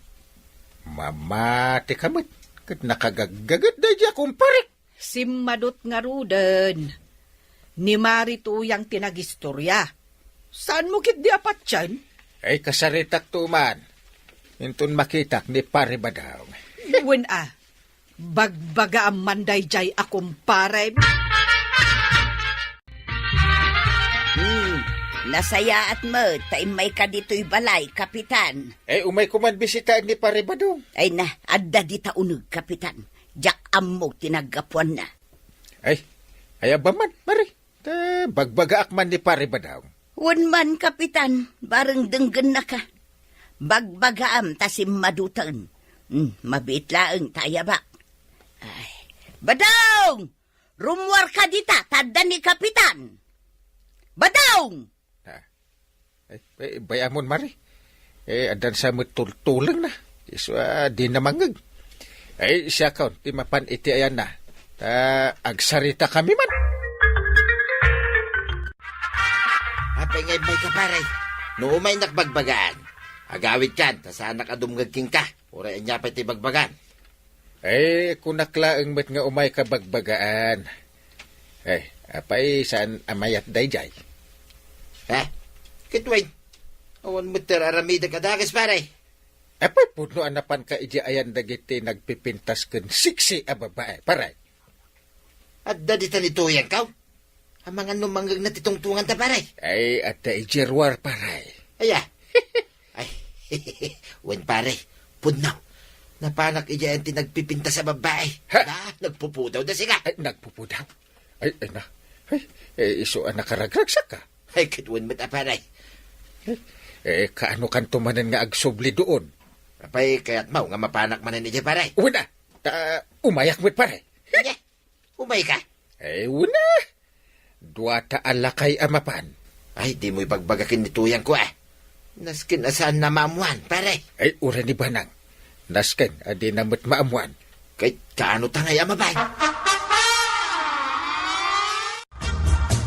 mamati ka met, ket nakagaggaget daydiay a kumparek. Simmadot ngaruden. Ni Mari Tuyang ti nagistoria. Saanmo ketdi a patien? Ay, kasaritak to man. Inton makitak ni Pari Badong. Wen a, bagbagaam man daydiay a kumparem. Hmm, nasayaat met ta immayka ditoy balay, Kapitan. Ay, umayko man bisitaen ni Pari Badong. Ay na, adda dita uneg, Kapitan. Diak ammo ti naggapuanna. Ay, ay, aba man, Mari. Ta bagbagaak man ni Pari Badong. Wen man, Kapitan, bareng denggennaka. Bagbagaam ta simmadoten. Hmm, mabiit laeng ta ayabak. Ay, Badong! Rummuarka dita, ta adda ni Kapitan. Badong! Ah. Ay, ay, bay-amon, Mari. Eh, addan sa met tultulengna. Isu a, di na mangngeg. Ay, siakon, ti mapan iti ayanna. Ta, agsarita kami man. Apay nga immayka, pare? No umaynak bagbagaan, agawidkan, ta saanak a dumngeg kenka. Uray ania pay ti bagbagam? Eh, kunak laeng met nga umayka bagbagaan. Eh, apay saan a mayat daydiay? Ha? Ket wen, awan met ti ar-aramidek a dakes, pare. Apay pudno a napanka idiay ayan dagiti nagpipintas ken siksi a babae, pare? Adda dita ni Tuyang, kaw? Amangan no mangngegna ti tungtunganta, pare. Ay, adda idiay ruar, pare. Aya. Ay, wen, pare. Pudno. Napanak idiay ayan ti nagpipintas a babbai. Ha? Na, nagpupudaw da sika. Ay, nagpupudaw? Ay, ay na. Ay, eh, isu a nakaragragsakka. Ay, ket wen met a, pare. Eh, kaano kanto manen nga agsubli doon? Apay, kayatmo nga mapanak manen idiay, pare? Wen a. Ta, umayak met, pare. Nya. Umayka? Eh, wen a. Duata a lakay a mapan. Ay, dimo ibagbaga ken ni Tuyangko, a. Nasken a saanna maammoan, pare. Ay, uray ni Banang. Nasken a dina met maammoan. Ket kaano ta ngay a mapan?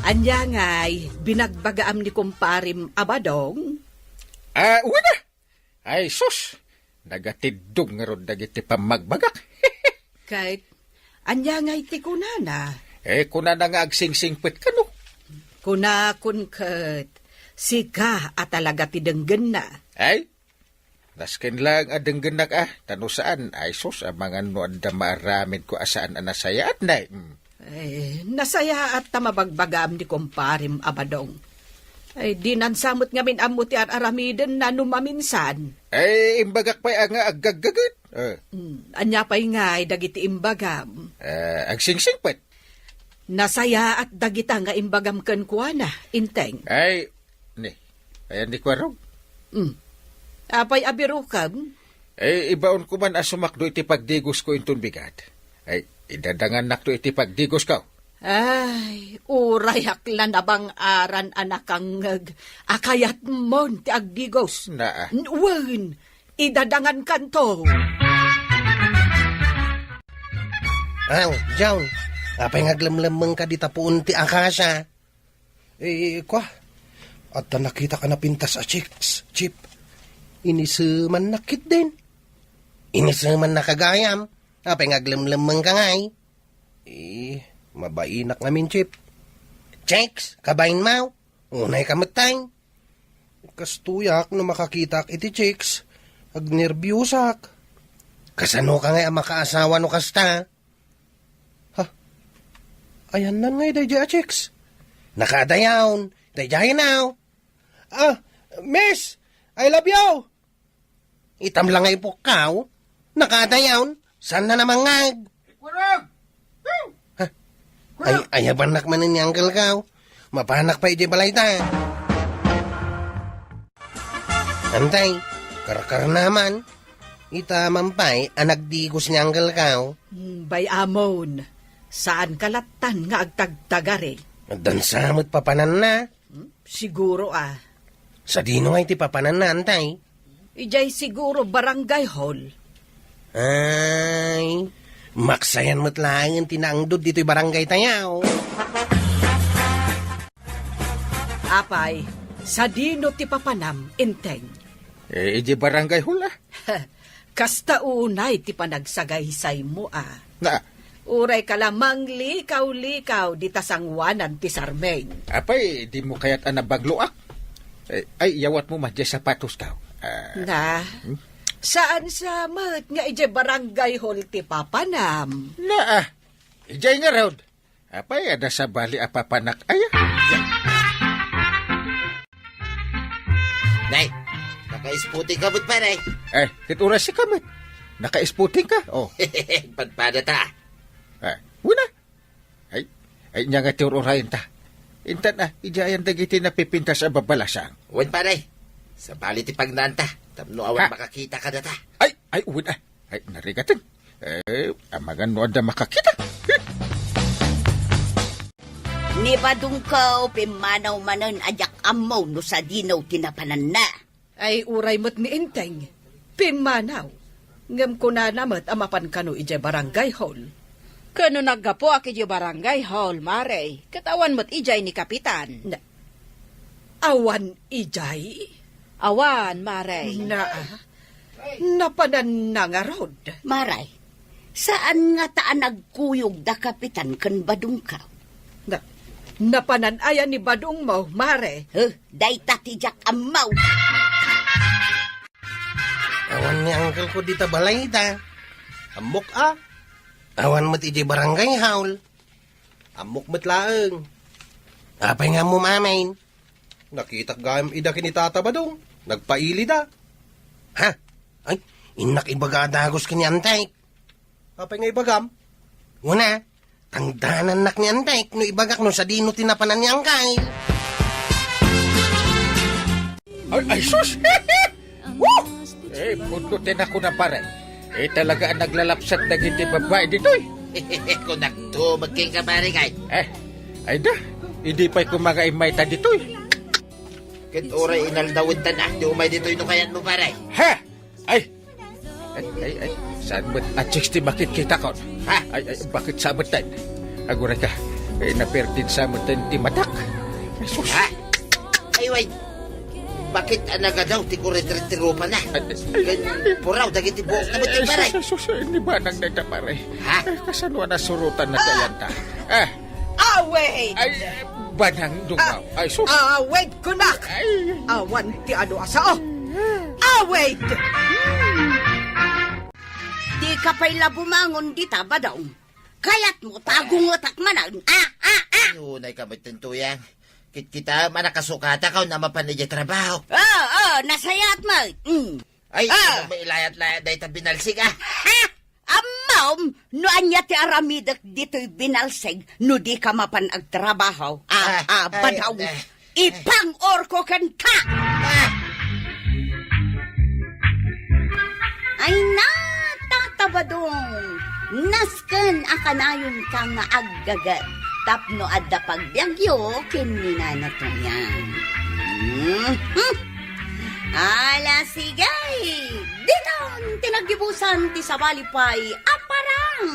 Ania ngay, binagbagaam ni kumparem a Badong? Ah, wen a. Ay, sus! Nagatiddog ngarud dagiti pammagbagak. Ket ania ngay ti kunana? Eh, kunana nga agsingsingpet kano. Kunakon ket, sika a talaga ti denggenna. Ay, nasken laeng a denggennak a, ta no saan, ay sus, amangan no adda maaramidko a saan a nasayaat, nay. Mm. Eh, nasayaat ta mabagbagaam ni kumparem a Badong. Ay, dinan sa met ngamin ammo ti ar-aramidenna no maminsan. Ay, imbagak pay a nga aggaggaget. Eh. Hmm, ania pay ngay dagiti imbagam? Eh, agsingsingpet. Nasayaat dagita nga imbagam kenkuana, Inteng. Ay, ni, ayan ni Kuarog? Hmm. Apay a birokam? Eh, ibaonko man a sumakdo iti pagdigosko inton bigat. Ay, idadangannakto iti pagdigosko. Ay, urayak la nabang-aran a nakangngeg a kayatmon ti agdigos. Naa. N-, wen, idadangankanto. Aw, John, apay nga aglemlemmengka dita puon ti akasia? Eh, kua, adda nakitak a napintas a chicks, Chip. Inisemannak ketdin. Inisemannak gayam. Apay nga aglemlemmengka ngay? Eh, mabainak ngamin, Chip. Chicks, kabainmo? Unayka met tay. Kastoyak no makakitaak iti chicks, agnerbiosak. Kasano ka ngay a makaasawa no kasta? Ha? Ayanna ngay daydiay a chicks? Nakaadayaw, daydiay now. Ah, miss, I love you. Itam lang nga ipukkaw, nakaadayaw, saan na naman nga? Ha? Ay, ayabannak manen ni Uncle Kao. Mapanak pa iti balay ta. Antay, karkarnaman. Ita mampay a nagdigos ni Uncle Kao. Hmm, bay-amon, saan ka lattan nga agtagtagari? Dansa met papananna. Hmm, siguro, ah. Sadino nga iti papananna, antay? Ijay siguro barangay hall. Ay, maksayan met laeng ti naangdod ditoy barangay tayo. Apay, sadino ti papanam, Enteng? Eh, ijay barangay hall, ah. Kasta unay ti panagsagaysaymo, ah. Na. Uray ka la manglikaw-likaw dita sangoanan ti sarmeng. Apay, dimo kayat a nabagloak? Eh, ay, yawatmo met diay sapatos, kao. Ah. Na, hmm? Saan sa met nga ijay barangay hall ti papanam? Na, ah. Ijay ngarud. Apay, adda sabali a papanak aya? Nay, naka-sporting ka met, pare. Eh, ket uray sika met. Naka-sporting ka? Oh. Padpada ta. Ah, wen a. Ay, ay, ania nga ti ur-urayen ta. Intan a, idiayan dagiti napipintas a babalasang. Wen, pare. Sabali ti pagnaan ta. Tapno awan makakita kadata. Ay, ay, wen a. Ay, narigaten. Eh, amangan no adda makakita. Ni Badungko, pimmanaw manen a diak ammo no sadino ti napananna. Ay, uray met ni Enteng, pimmanaw. Ngem kunana met a mapan kano idiay barangay hall. Ken no naggapuak idiay barangay hall, Mare, ket awan met idiay ni Kapitan. Na, awan idiay? Awan, Mare. Na, napananna ngarud. Mare, saan ngata a nagkuyog da Kapitan ken Badungko? Na, napanan aya ni Badungmo, Mare? Huh, dayta ti diak ammo. Awan ni uncle ko dita balay da. Ammok a. Awan met idiay barangay hall. Ammok met laeng. Apay nga ammom amin? Nakitak gayam ida ken ni Tata Badong. Nagpailida. Ha? Ay, innak ibaga a dagus ken ni Antek. Apay nga ibagam? Una, tangdanannak ni Antek no ibagak no sadino ti napanan ni Angkay. Ay, ay, sus! Woo! Eh, punto ti nakuna, pare. Eh, talaga ang naglalapsat dagiti babae ditoy. Kunakto, magking ka, pare, kay. Eh, ay da, hindi pa'y kumangaimayta ditoy. Ket uray inaldawen tan, ah, ti umay ditoy no kayat mo, pare. Ha? Ay! Ay, ay, ay, saan met a chicks ti makitkitakon? Ha? Ay, ay, bakit sabet tayo? Aguray ka, eh, naperdin sa met ti matak. Jesus. Ha? Ay, way. Bakit a nagadaw ti kuritrit ti rupa na? Ay, ay, ay, ay. Puraw, dagiti buhok na met ti pare. Jesus, Jesus, ni banang na ita pare. Ha? Eh, kasano na surutan na kayanta? Ah. Ah, wait! Ay, banang dungaw. Ah, ay, sus. Ah, wait, kunak! Ay. Awan ti adu a sao. Ah, wait! Di ka pay la bumangon dita, Badong. Kayat mo, tagungetak manen. Ah, ah, ah! Ay, unay ka met, Tuyang. Kitkita, manakasukata ka, na mapan idiay trabaho. Oo, oo, nasayaat mo. Mm. Ay, ah! Ano, mailayat-layat dayta binalsig, ah. Ha? Ammom, no ania ti aramidek ditoy binalsig no di ka mapan agtrabaho? Ah, ah, ah, ay, Badong, eh, ipang-orko kenka! Ah! Ay na, Tata Badong, nasken a kanayonka nga aggaget tapno adda pagbiagyo ken ni Nana Tuyang. Mhm. Ala, sige! Diton ti naggibusan ti sabali pay a parang.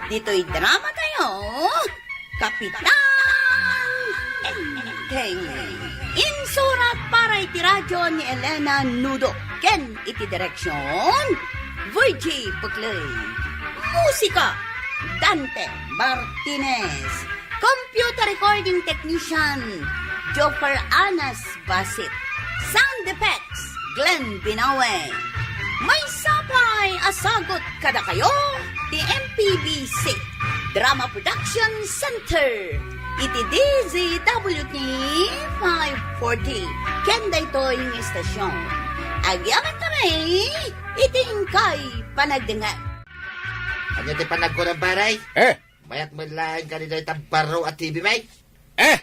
Ditoy drama tayo, Kapitan Enteng. Insurat para iti radyo ni Elena Nudo ken iti direksyon, Virgie Puclay. Musika, Dante Martinez. Computer recording technician, Joker Anas Basit. Sound effects, Glenn Binawe. Maysa pa Ay asagot kadakayo ti M P B C Drama Production Center iti D Z W T five forty ken daytoy nga istasyon. Agyaman kami iti inkay panagdengngeg. Ania ti panagkunam, pare? Eh? Mayat met laeng kadi dayta barro a T V, Mike? Eh?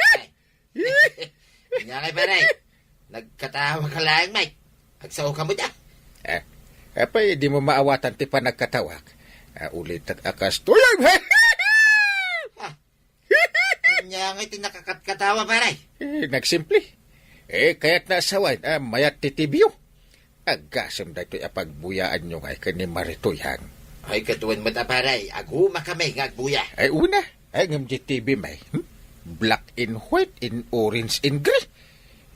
Ay. Ania ngay, pare? Nagkatawa ka laeng, Mike. Agsao ka met, ah. Eh, apay, di mo maawatan ti panagkatawak. Ah, ulitek a kastoy. Ah. Ania ngay ti nakakatkatawa, pare? Eh, nagsimple. Eh, kayatna a sawen, ah, mayat ti T V-yo. Agasem daytoy a pagbuyaanyo ngay ken ni Maritoy, han? Ay, ket wen met a, pare, aguma kami nga agbuya. Ay, una. Ay, ngem di T V, may, hmm? Black and white, in orange and gray.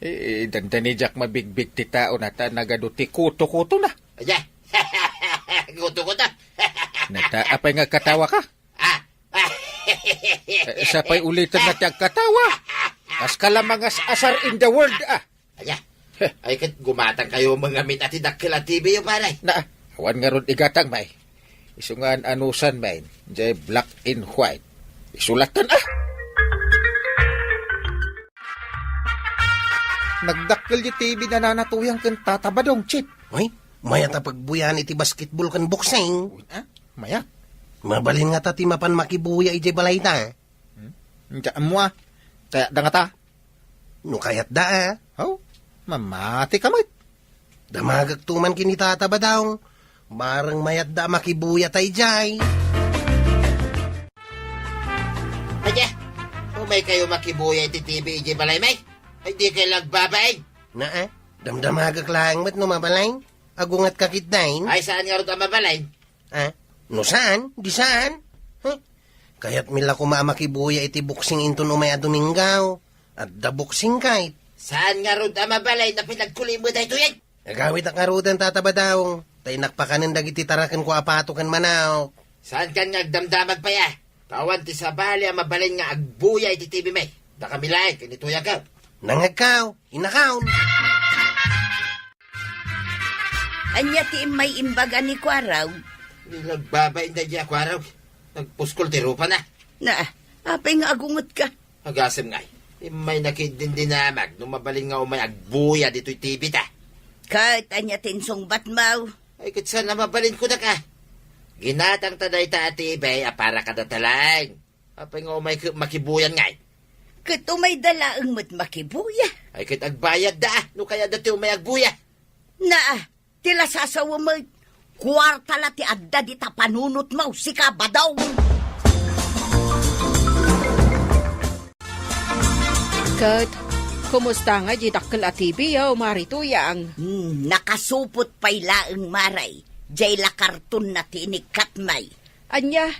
Eh, dandani diak mabigbig ti tao na ta nagadu ti kuto-kuto na. Aya. Kuto-kuto. Nata, apay nga katawa ka? Ah. Eh, sapay ulitan na ti agkatawa. Kas ka lamang as asar in the world, ah. Aya. Heh. Ay, ket gumatang kayo mangamin a ti dakkel a T V-yo, pare. Na, awan ngarud igatang, may. Isu nga an-anusan, may. Jay black and white. Isulatan, ah! Nagdakkel di T V da Nana Tuyang ken Tata Badong, Chip. Ay, mayat a pagbuyan iti basketball ken boxing. Uy, ah? Mayat? Mabalin nga ta ti mapan makibuya iti balay ta. Hmm? Diyan mo, ah. Kaya da nga ta? No kayat da, ah. Haw? Mamati ka met. Damagek to man ken ni Tata Badong. Bareng mayat da a makibuya tay jay. Aya, umay kayo makibuya iti T V iti balay, may? Ay, di kayo nagbabain. Na, ah? Damdamagek laeng met no mabalin. Agunget ka ketdin? Ay, saan nga rod a mabalin? Ah, no saan, di saan. Huh? Kayatmi la koma a makibuya iti boxing inton umay a Domingo. Adda boxing kay. Saan nga rod a mabalin a pinagkulim mo daytoy? Agawid a karudan, Tata Badong. Tay nakpakanen dagiti taraken ko a pato ken manok. Saan kan nga agdamdamag pay, ah? Awan ti sabali a mabalin nga agbuya iti T V, may. Da kami laeng ken ni Tuyang. Nangagkaw, inakaw. Ania ti immay imbaga ni Kuaraw? Di nagbabain daydiay a Kuaraw. Nagpuskol ti rupana. Na, apay nga agunget ka? Agasem ngay. Immay nakidindinamag no mabalin nga umay agbuya ditoy T V ta. Ket ania ti insungbat mo? Ay, ket saan a mabalin ko daka? Ginatang ta dayta a T V a para kadata laeng. Apay nga umay ke-, makibuyan ngay? Ket umay da laeng met makibuya. Ay, ket agbayad da, ah, no kayat da ti umay agbuya. Na, ti lasasawa met, kuarta la ti adda dita panunot mo, sika, Badong. Ket, kumusta nga di dakkel a T V, o Mari Tuyang? Hmm, nakasupot pay laeng, Maray. Jay la karton na ti inikkat, may. Ania?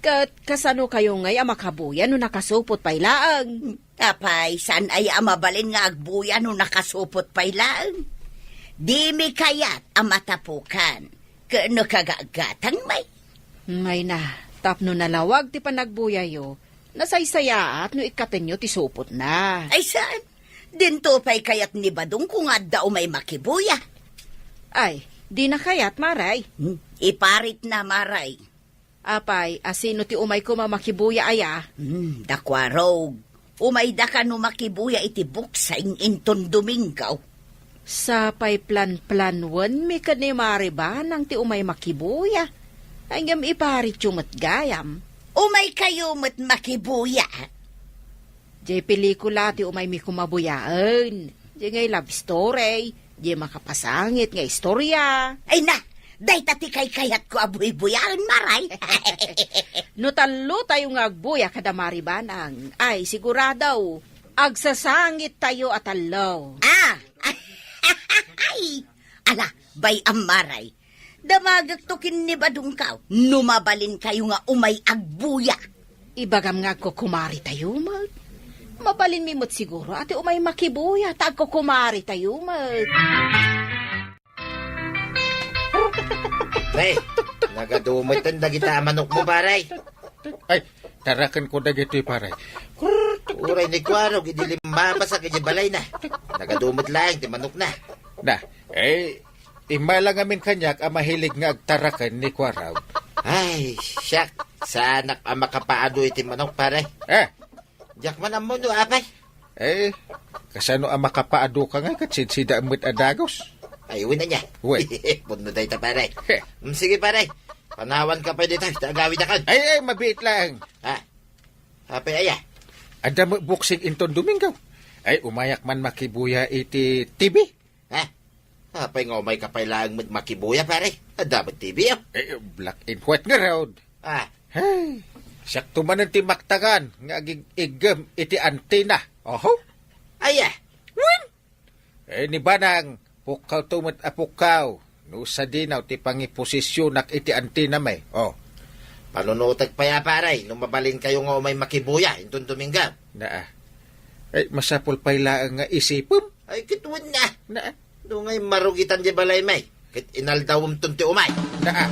Ket kasano kayo ngay a makabuya no nakasupot pay laeng? Apay, saan aya a mabalin nga agbuya no nakasupot pay laeng? Dimi kayat a matapukan. Ket no kagagatang, may. May na, tapno nalawag ti panagbuyayo, nasaysayaat no ikkatenyo ti supotna. Ay, saan? Dinto pay kayat ni Badong kung adda umay makibuya. Ay, di na kayat, Maray. Hmm, iparit na, Maray. Apay, asino ti umay koma makibuya aya? Hmm, da Kuarog. Umay da kano makibuya iti boxing inton Domingo. Sapay planplanwenmi ken ni Mari Banang ti umay makibuya. Ay, ngem iparityo met gayam. Umay kayo met makibuya. Jay pelikula ti umaymi koma buyaen. Jay ngay love story. Jay makapasangit nga istorya. Ay na, dayta ti kaykayatko a buybuyaen, Maray. No tallo tayo nga agbuya kada Mari Banang, ay sigurado, agsasangit tayo a tallo. Ah! Ay! Ala, bay-am, Maray. Damagek to ken ni Badong kaw, no mabalin kayo nga umay agbuya. Ibagam nga agkukumari tayo met. Mabalin mi met siguro, ati umay makibuya, ta agkukumari tayo met. Pre, nagadumeten dagita a manok mo, pare. Ay, taraken ko dagitoy, pare. Uray ni Kuarog, idi limmabas a kadi balay na. Nagadumet laeng ti manok na. Na, eh, Immala ngamin kaniak a mahilig nga agtaraken ni Kuarog. Ay, siak, saanak a makapaadu iti manok, pare. Eh? Diak man ammo no apay. Eh, kasano a makapaadu ka nga ket sidsida met a dagus? Ay, wen ania. Wen. Pudno dayta, pare. Heh. Mm, sige, pare. Panawan ka pay dita, ta agawid akan. Ay, ay, mabiit lang. Ha? Apay aya? Adda met boxing inton Domingo. Ay, umayak man makibuya iti T V. Ha? Apay nga umay ka pay laeng met makibuya, pare? Adda met T V, oh. Eh, black and white ngarud. Ah. Hey, siak to manen ti maktagan nga agig-iggem iti antenna. Oho. Aya? Wen? Eh, ni Banang, pukkaw to met a pukkaw. No sadino ti pangiposisionak iti antenna, may. Oh. Panunotek pay a, pare, no mabalinkayo nga umay makibuya inton Domingo. Naa. Ay, masapul pay laeng nga isipem. Ay, ket wen na. Naa. Dungay marugitan di balay, may. Ket inaldawemton ti umay. Naa.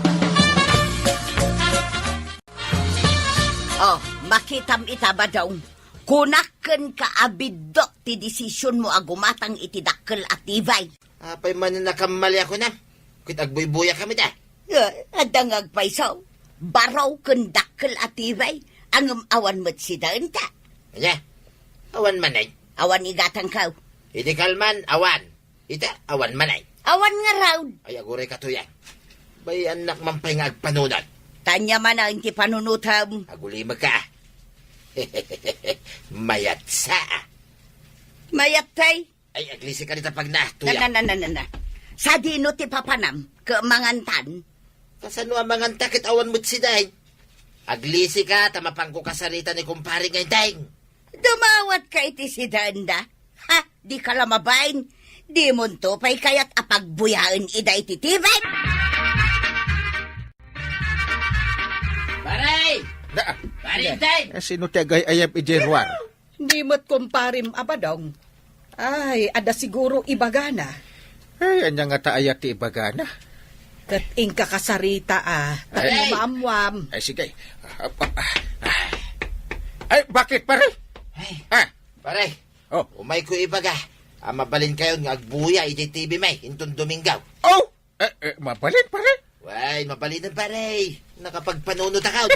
Oh, makitam ita, Badong. Kunak kenka a biddut ti desisionmo a gumatang iti dakkel a T V. Apay manen a kammali a kunam? Ket agbuybuya kami da. Eh, adda nga agpayso. Baro ken dakkel a T V, ngem awan met sidaenta. Ania? Awan manen? Awan igatangko. Idi kalman, awan. Ita, awan manen. Awan ngarud. Ay, aguray ka, Tuyang. Bay-annak man pay nga agpanunot. Ania manen ti panunotem? Agulimekka. Mayatsa. Mayat tay? Ay, aglisi ka dita pagna, Tuyang. Na, na, na, na, na. Sadino ti papanam? Ket mangantan? Kasano a manganta ket awan met sidaen? Aglisi ka, ta mapanko kasarita ni kumpare nga Enteng. Dumawatka iti sidaenda? Ha? Dika la mabain? Dimonto pay kayat a pagbuyaen ida iti T V? Pare! Na, Pare, na. Tay! Eh, sino ti agay-ayab idiay ruar? Di met kumparem a Badong. Ay, adda siguro ibagana. Ay, ania ngata aya ti ibagana? Ket inka kasarita a, ta Ay. Maammuam. Ay, sige. Ah, ah, ah, ah. Ay, bakit, pare? Ay. Ah. Pare, Oh. Umayko ibaga a mabalinkayon nga agbuya iti T V, may, inton Domingo. Oh! Eh, eh, mabalin, pare? Way, mabalinen, pare. Nakapagpanunotakon.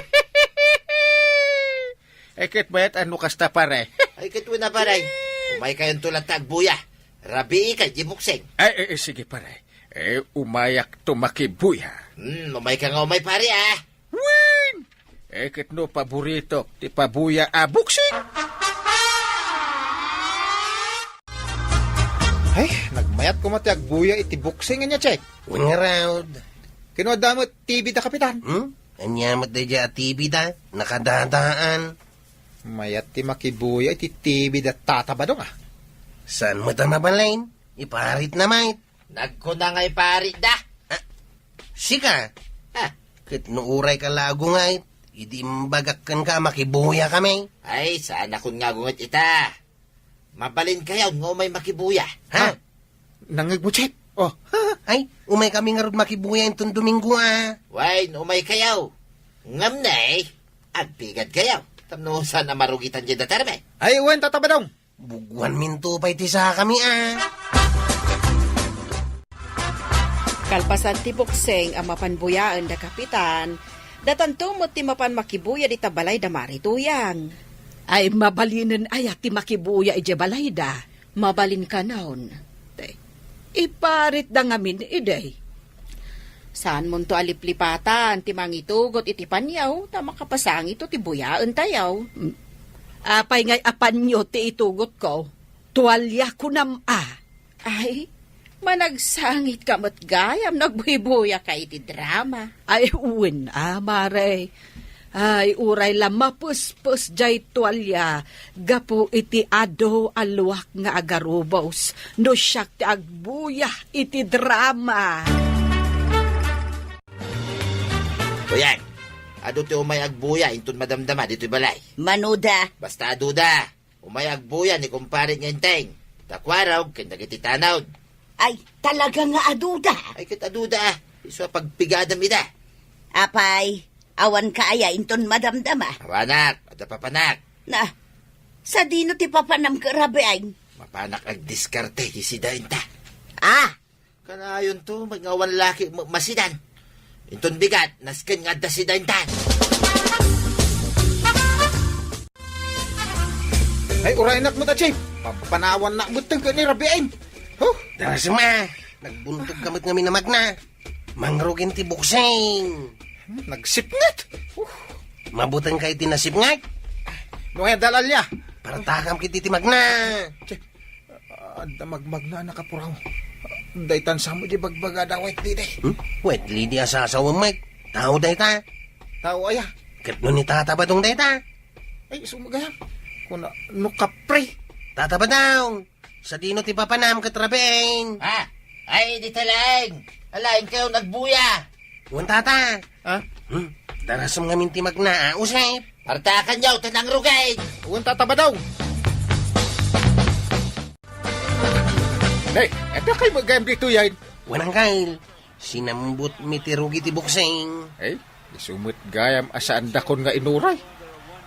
Eh, ket mayat no kasta, pare? Ay, ket wen a, pare. Umaykayon to latta agbuya. Rabii kay di bukseng. Ay, eh, eh, sige, pare. Eh, umayak to makibuya. Hmm, umayka nga umay, pare, ah. Wen! Eh, ket no paboritok ti pabuya a boxing? Ay, nagmayat koma ti agbuya iti boxing ania, Chek. Wen ngarud. Kano adda met T V da, Kapitan? Hmm? Ania met daydiay a T V da? Nakadadaan. Mayat ti makibuya iti T V da Tata Badong, ah. Saan met a mabalin? Iparitna met. Nagkuna nga iparitda. Ah, sika? Ha? Ket no urayka la agungayt, idi imbagak kenka a makibuya kami. Ay, saanakon nga agungayt ita. Mabalinkayon nga umay makibuya. Ha? Ha? Nangngegmo, Chek? Oh. Ay, umay kami ngarud makibuya inton Domingo, ah. Way, no umaykayo. Ngem ne, agpigadkayo. Tapno saan a marugitan diay datarmi. Ay, wen, Tata Badong. Buguanminto pay ti sakami, ah. Kalpasan ti boksing a mapan buyaen da Kapitan, datanto met ti mapan makibuya dita balay da Mari Tuyang. Ay, mabalinen aya ti makibuya idiay balayda? Mabalin kanon. Te, iparitda ngamin idi. Saanmonto a liplipatan ti mangitugot iti panyo, ta makapasangitto ti buyaentayo. Mm. Apay ngay a panyo ti itugotko? Tualia kunam a. Ay, managsangitka met gayam no agbuybuyak iti drama. Ay, wen a, Mare. Ay, uray la mapespes jay tualia gapu iti adu a luak nga agarubos no siak ti agbuya iti drama. Tuyang, adu ti umay agbuya inton madamdama ditoy balay. Mano da? Basta adu da. Umay agbuya ni kumpare nga Enteng, da Kuarog, ken dagiti tanod. Ay, talaga nga adu da? Ay, ket adu da, ah. Isu a pagpigadam ida. Apay, awan ka aya inton madamdama? Awanak, adda papanak. Na, sadino ti papanam ket rabiin? Mapanak agdiskarte iti sidaenta. Ah, Kanayonto, met nga awan laki ma-, masidan. Inton bigat, nasken nga adda sidaendan. Ay, uraynak met a, Chief. Papanawannak met ken ni Rabiin. Huh? Darasem a, nagbuntog ka met ngamin a magna. Mangrugin ti buksing. Hmm, nagsipnget. Huh. Mabuteng ka iti nasipnget. No kaya dalalya. Partakam kiti ti magna. Chief, adda magmagna a nakapuraw. Daytan samo di bagbaga da White Lady. Hmm? White Lady a sasawem met. Tao dayta. Tao aya? Ket no ni Tata Badong dayta? Ay, sumagayam. Kuna, no kapre. Tata Badong, sadino ti papanam ket Rabiin? Ha? Ay, di talaeng. Alaen kayo nagbuya. Wen, Tata. Ha? Hmm? Darasem ngamin ti magna, a, Usep. Partakan yaw, tanang rugay. Wen, Tata Badong. Hey, adda kay magayam ditoy, ay? Wen, Angkel. Sinambot mi ti rugi ti buksing. Ay, isu met gayam a saandakon nga inuray.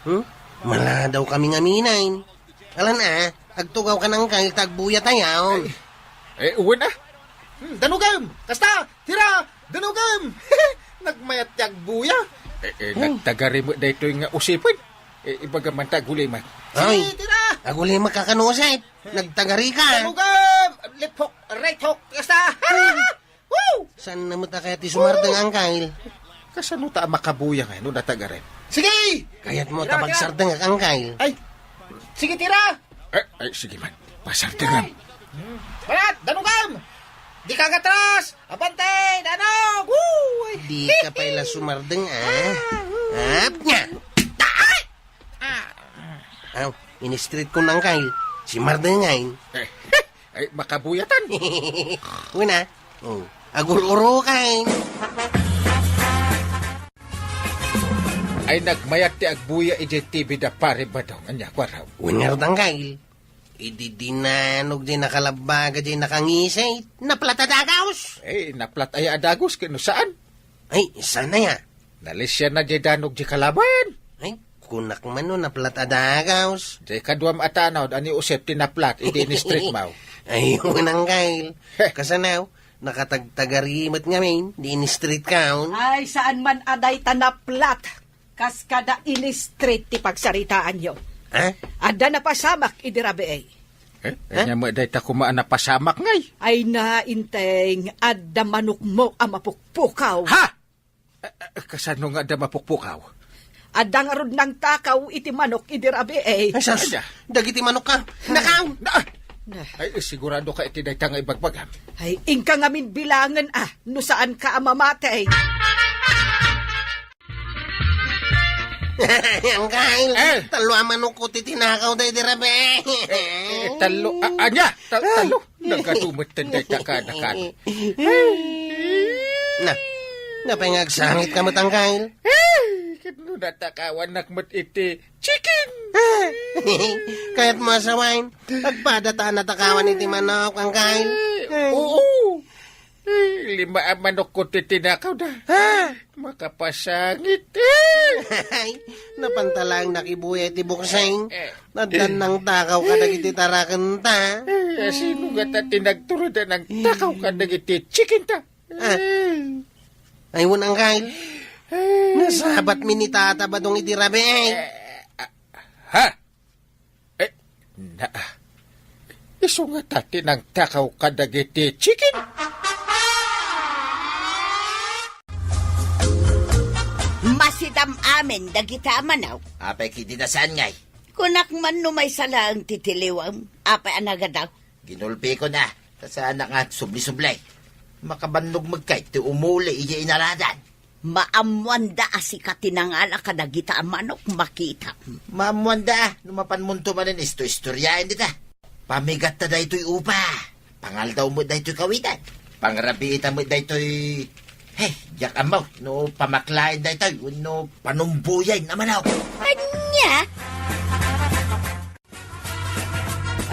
Hmm? Maladaw kami ngamin. Alan a, agtugaw ka nang kail ta agbuya tayo. Eh, wen a. Hmm, danugem! Kasta! Tira! Danugem! Nagmayat ti agbuya. Eh, eh, nagtagari met daytoy nga Usepen. Eh, ibaga man ta agulimek. Ay, sige, tira! Agulimek ka kano, Usep. Nagtagari ka. Danugem! Left hook, right hook, kasta! Woo! Saan na mo ta kaya ti sumardeng, Angkel? Kasano ta a makabuya nga no natagarin? Sige! Kayat mo ta pagsardengak, Angkel? Ay, sige, tira! Ay, ay, sige man. Pasardengam. Palat, danugam! Di ka gatras! Abante, danog! Woo! Di ka pay la sumardeng, ah. Ap nga! Ay! Ah! Aw, in-straight ko nang kail. Si Mardengay. Eh, ay, makabuyatan. Una, oh, agur-urukan. Ay, nagmayat ti agbuya iti T V da Pare Badong. Anya, kuaraw? Wengar dang kail. Idi dinanog di nakalabbaga di nakangisay, naplat a dagaws. Eh, naplat aya a dagaws, kano saan? Ay, saan aya? Nalisian na di danog di kalaban. Ay, kunak man no naplat a dagaws. Di kaduam a tanaw, ani Usep ti naplat, idi in-straight maw. Ay, unang kail. Heh. Kasanaw, nakatagtagari met ngamin, di in-straight kaon. Ay, saan man a dayta naplat. Kas kada in-straight ti pagsaritaanyo. Ha? Adda napasamak idi rabii. Eh? Ha? Anya mo dayta kuma a napasamak ngay? Ay na, Inteng, adda manokmo a mapukpukaw. Ha? Eh, eh, kasano nga adda mapukpukaw? Adda ngarud nangtakaw iti manok idi rabii. Ay, sas, anya? Dagiti manok ka. Nakaw! Na, ah! Na. Ay, sigurado ka iti dayta nga ibagbagam? Ay, inka ngamin bilangen, ah, no saan ka a mamati. Angkel, eh. Tallo a manok ko ti tinakaw da iti rabii. Eh, eh, tallo, a-, anya? Ta-, tallo? Nagkatumet ten dayta ka, nakan. Na, napay nga agsangit ka met, Angkel? Eh, ket no natakawannak met iti chicken. Kayat mo asawain? Agpada ta a natakawan iti manok, Angkel. Eh, oo. Eh, lima a manok ko ti tinakaw da. Ha? Makapasangit, eh. Ay, napanta laeng nakibuya iti buksing. Eh. Addan nangtakaw kadagiti tarakenta. Eh, sino nga ta tinagturo da nangtakaw kadagiti chicken ta? Ah. Eh. Ay, wen, Angkel. Eh. Nasabat mi ni Tata Badong iti rabii. Eh, ah, ha? Eh, na, isu nga ta ti nangtakaw kadagiti chicken? Masidam amin dagita a manok. Apay, kidi na saan ngay? Kunak man no maysa laeng ti tiliwem, apay a nagadaw? Ginulpiko na, ta saanak nga subli-subli. Makabannog met kay ti umuli idiay inaradan. Maammoanda a sika ti nangala kadagita a manok, makita. Maammoanda, no mapanmonto manen isto-istoriaen dita. Pamigatta daytoy upa. Pangaldaw met daytoy kawitan. Pangrabiita met daytoy, hey, diak ammo, no pamaklaen daytoy, wenno panumbuyen a manok. Ania?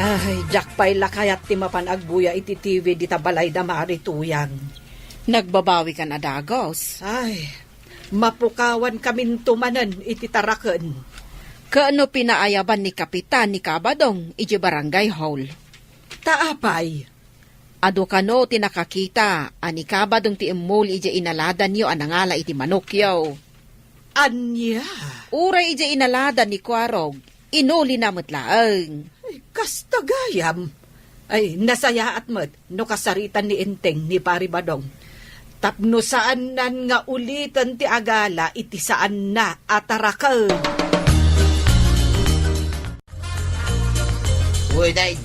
Ay, diak pay la kayat ti mapan agbuya iti T V dita balay da Mari Tuyang. Nagbabawikan a dagos. Ay, mapukawan kaminto manen iti taraken. Ket no pinaayaban ni Kapitan ni Kabadong iti barangay hall. Ta apay? Adu kano ti nakakita a ni Kabadong ti immuli idiay inaladanyo a nangala iti manokyo. Ania? Uray idiay inaladan ni Kuarog, inulina met laeng. Ay, kasta gayam. Ay, nasayaat met no kasaritan ni Enteng ni Pari Badong. Tapno saannan nga uliten ti agala iti saanna a taraken. Uy, Neng!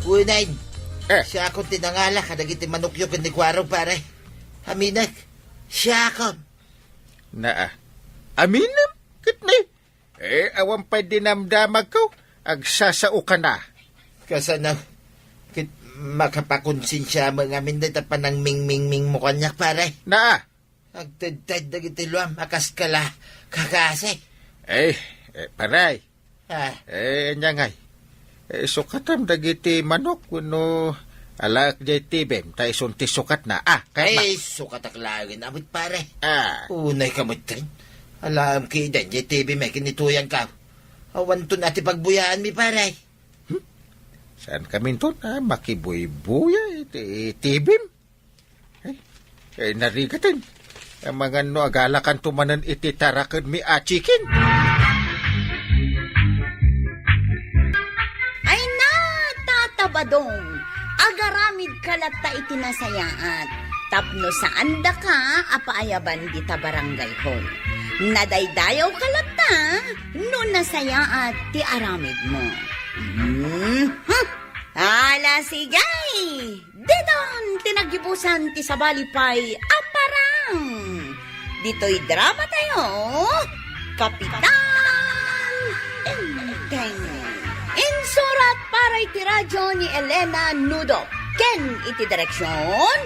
Uy, Neng! Eh. Siakon ti nangala kadagiti manokyo ken ni Kuarog, pare. Aminek. Siakon. Naa. Aminem? Ket ni? Eh, awan pay dinamdamagko. Agsasao ka na. Kasano? Ket makapakonsensia met ngamin dayta panangmingmingmingmo kaniak, pare. Naa. Agtedted dagiti luam a kas kala kakasi. Eh, eh, pare. Ah. Eh, ania ngay? Eh, sukatam dagiti manok wenno alaek diay T V-m, ta isun ti sukatna. Ah, kayatna. Ay, sukatak laengen a met, pare. Ah. Unay ka met ken. Alaem kiden diay T V-m, eh, kinituyan ka. Awanton a ti pagbuyaanmi, pare. Hmm? Saan kaminton a makibuybuya iti T V-m? Eh, eh, narigaten. Amangan no agalakanto manen iti tarakenmi a chicken. Ay na, Tata Badong, agaramid ka latta iti nasayaat, tapno saandaka a paayaban dita barangay hall. Nadaydayaw ka latta no nasayaat ti aramidmo. Mhm. Ala, sige! Diton ti naggibusan ti sabali pay a parang. Ditoy drama tayo, Kapitan Enteng. Insurat para iti radyo ni Elena Nudo ken iti direksyon,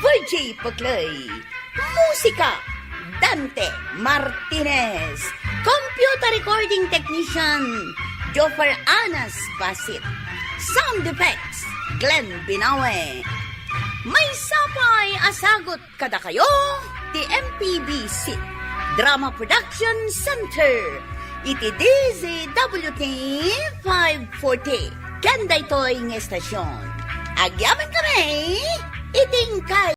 Virgie Peclay. Musika, Dante Martinez. Computer recording technician, Joffer Anas Basit. Sound effects, Glenn Binawe. Maysa pay a sagut kadakayo ti M P B C Drama Production Center iti D Z W T five forty. Ken daytoy nga estasyon, agyamankami iti inkay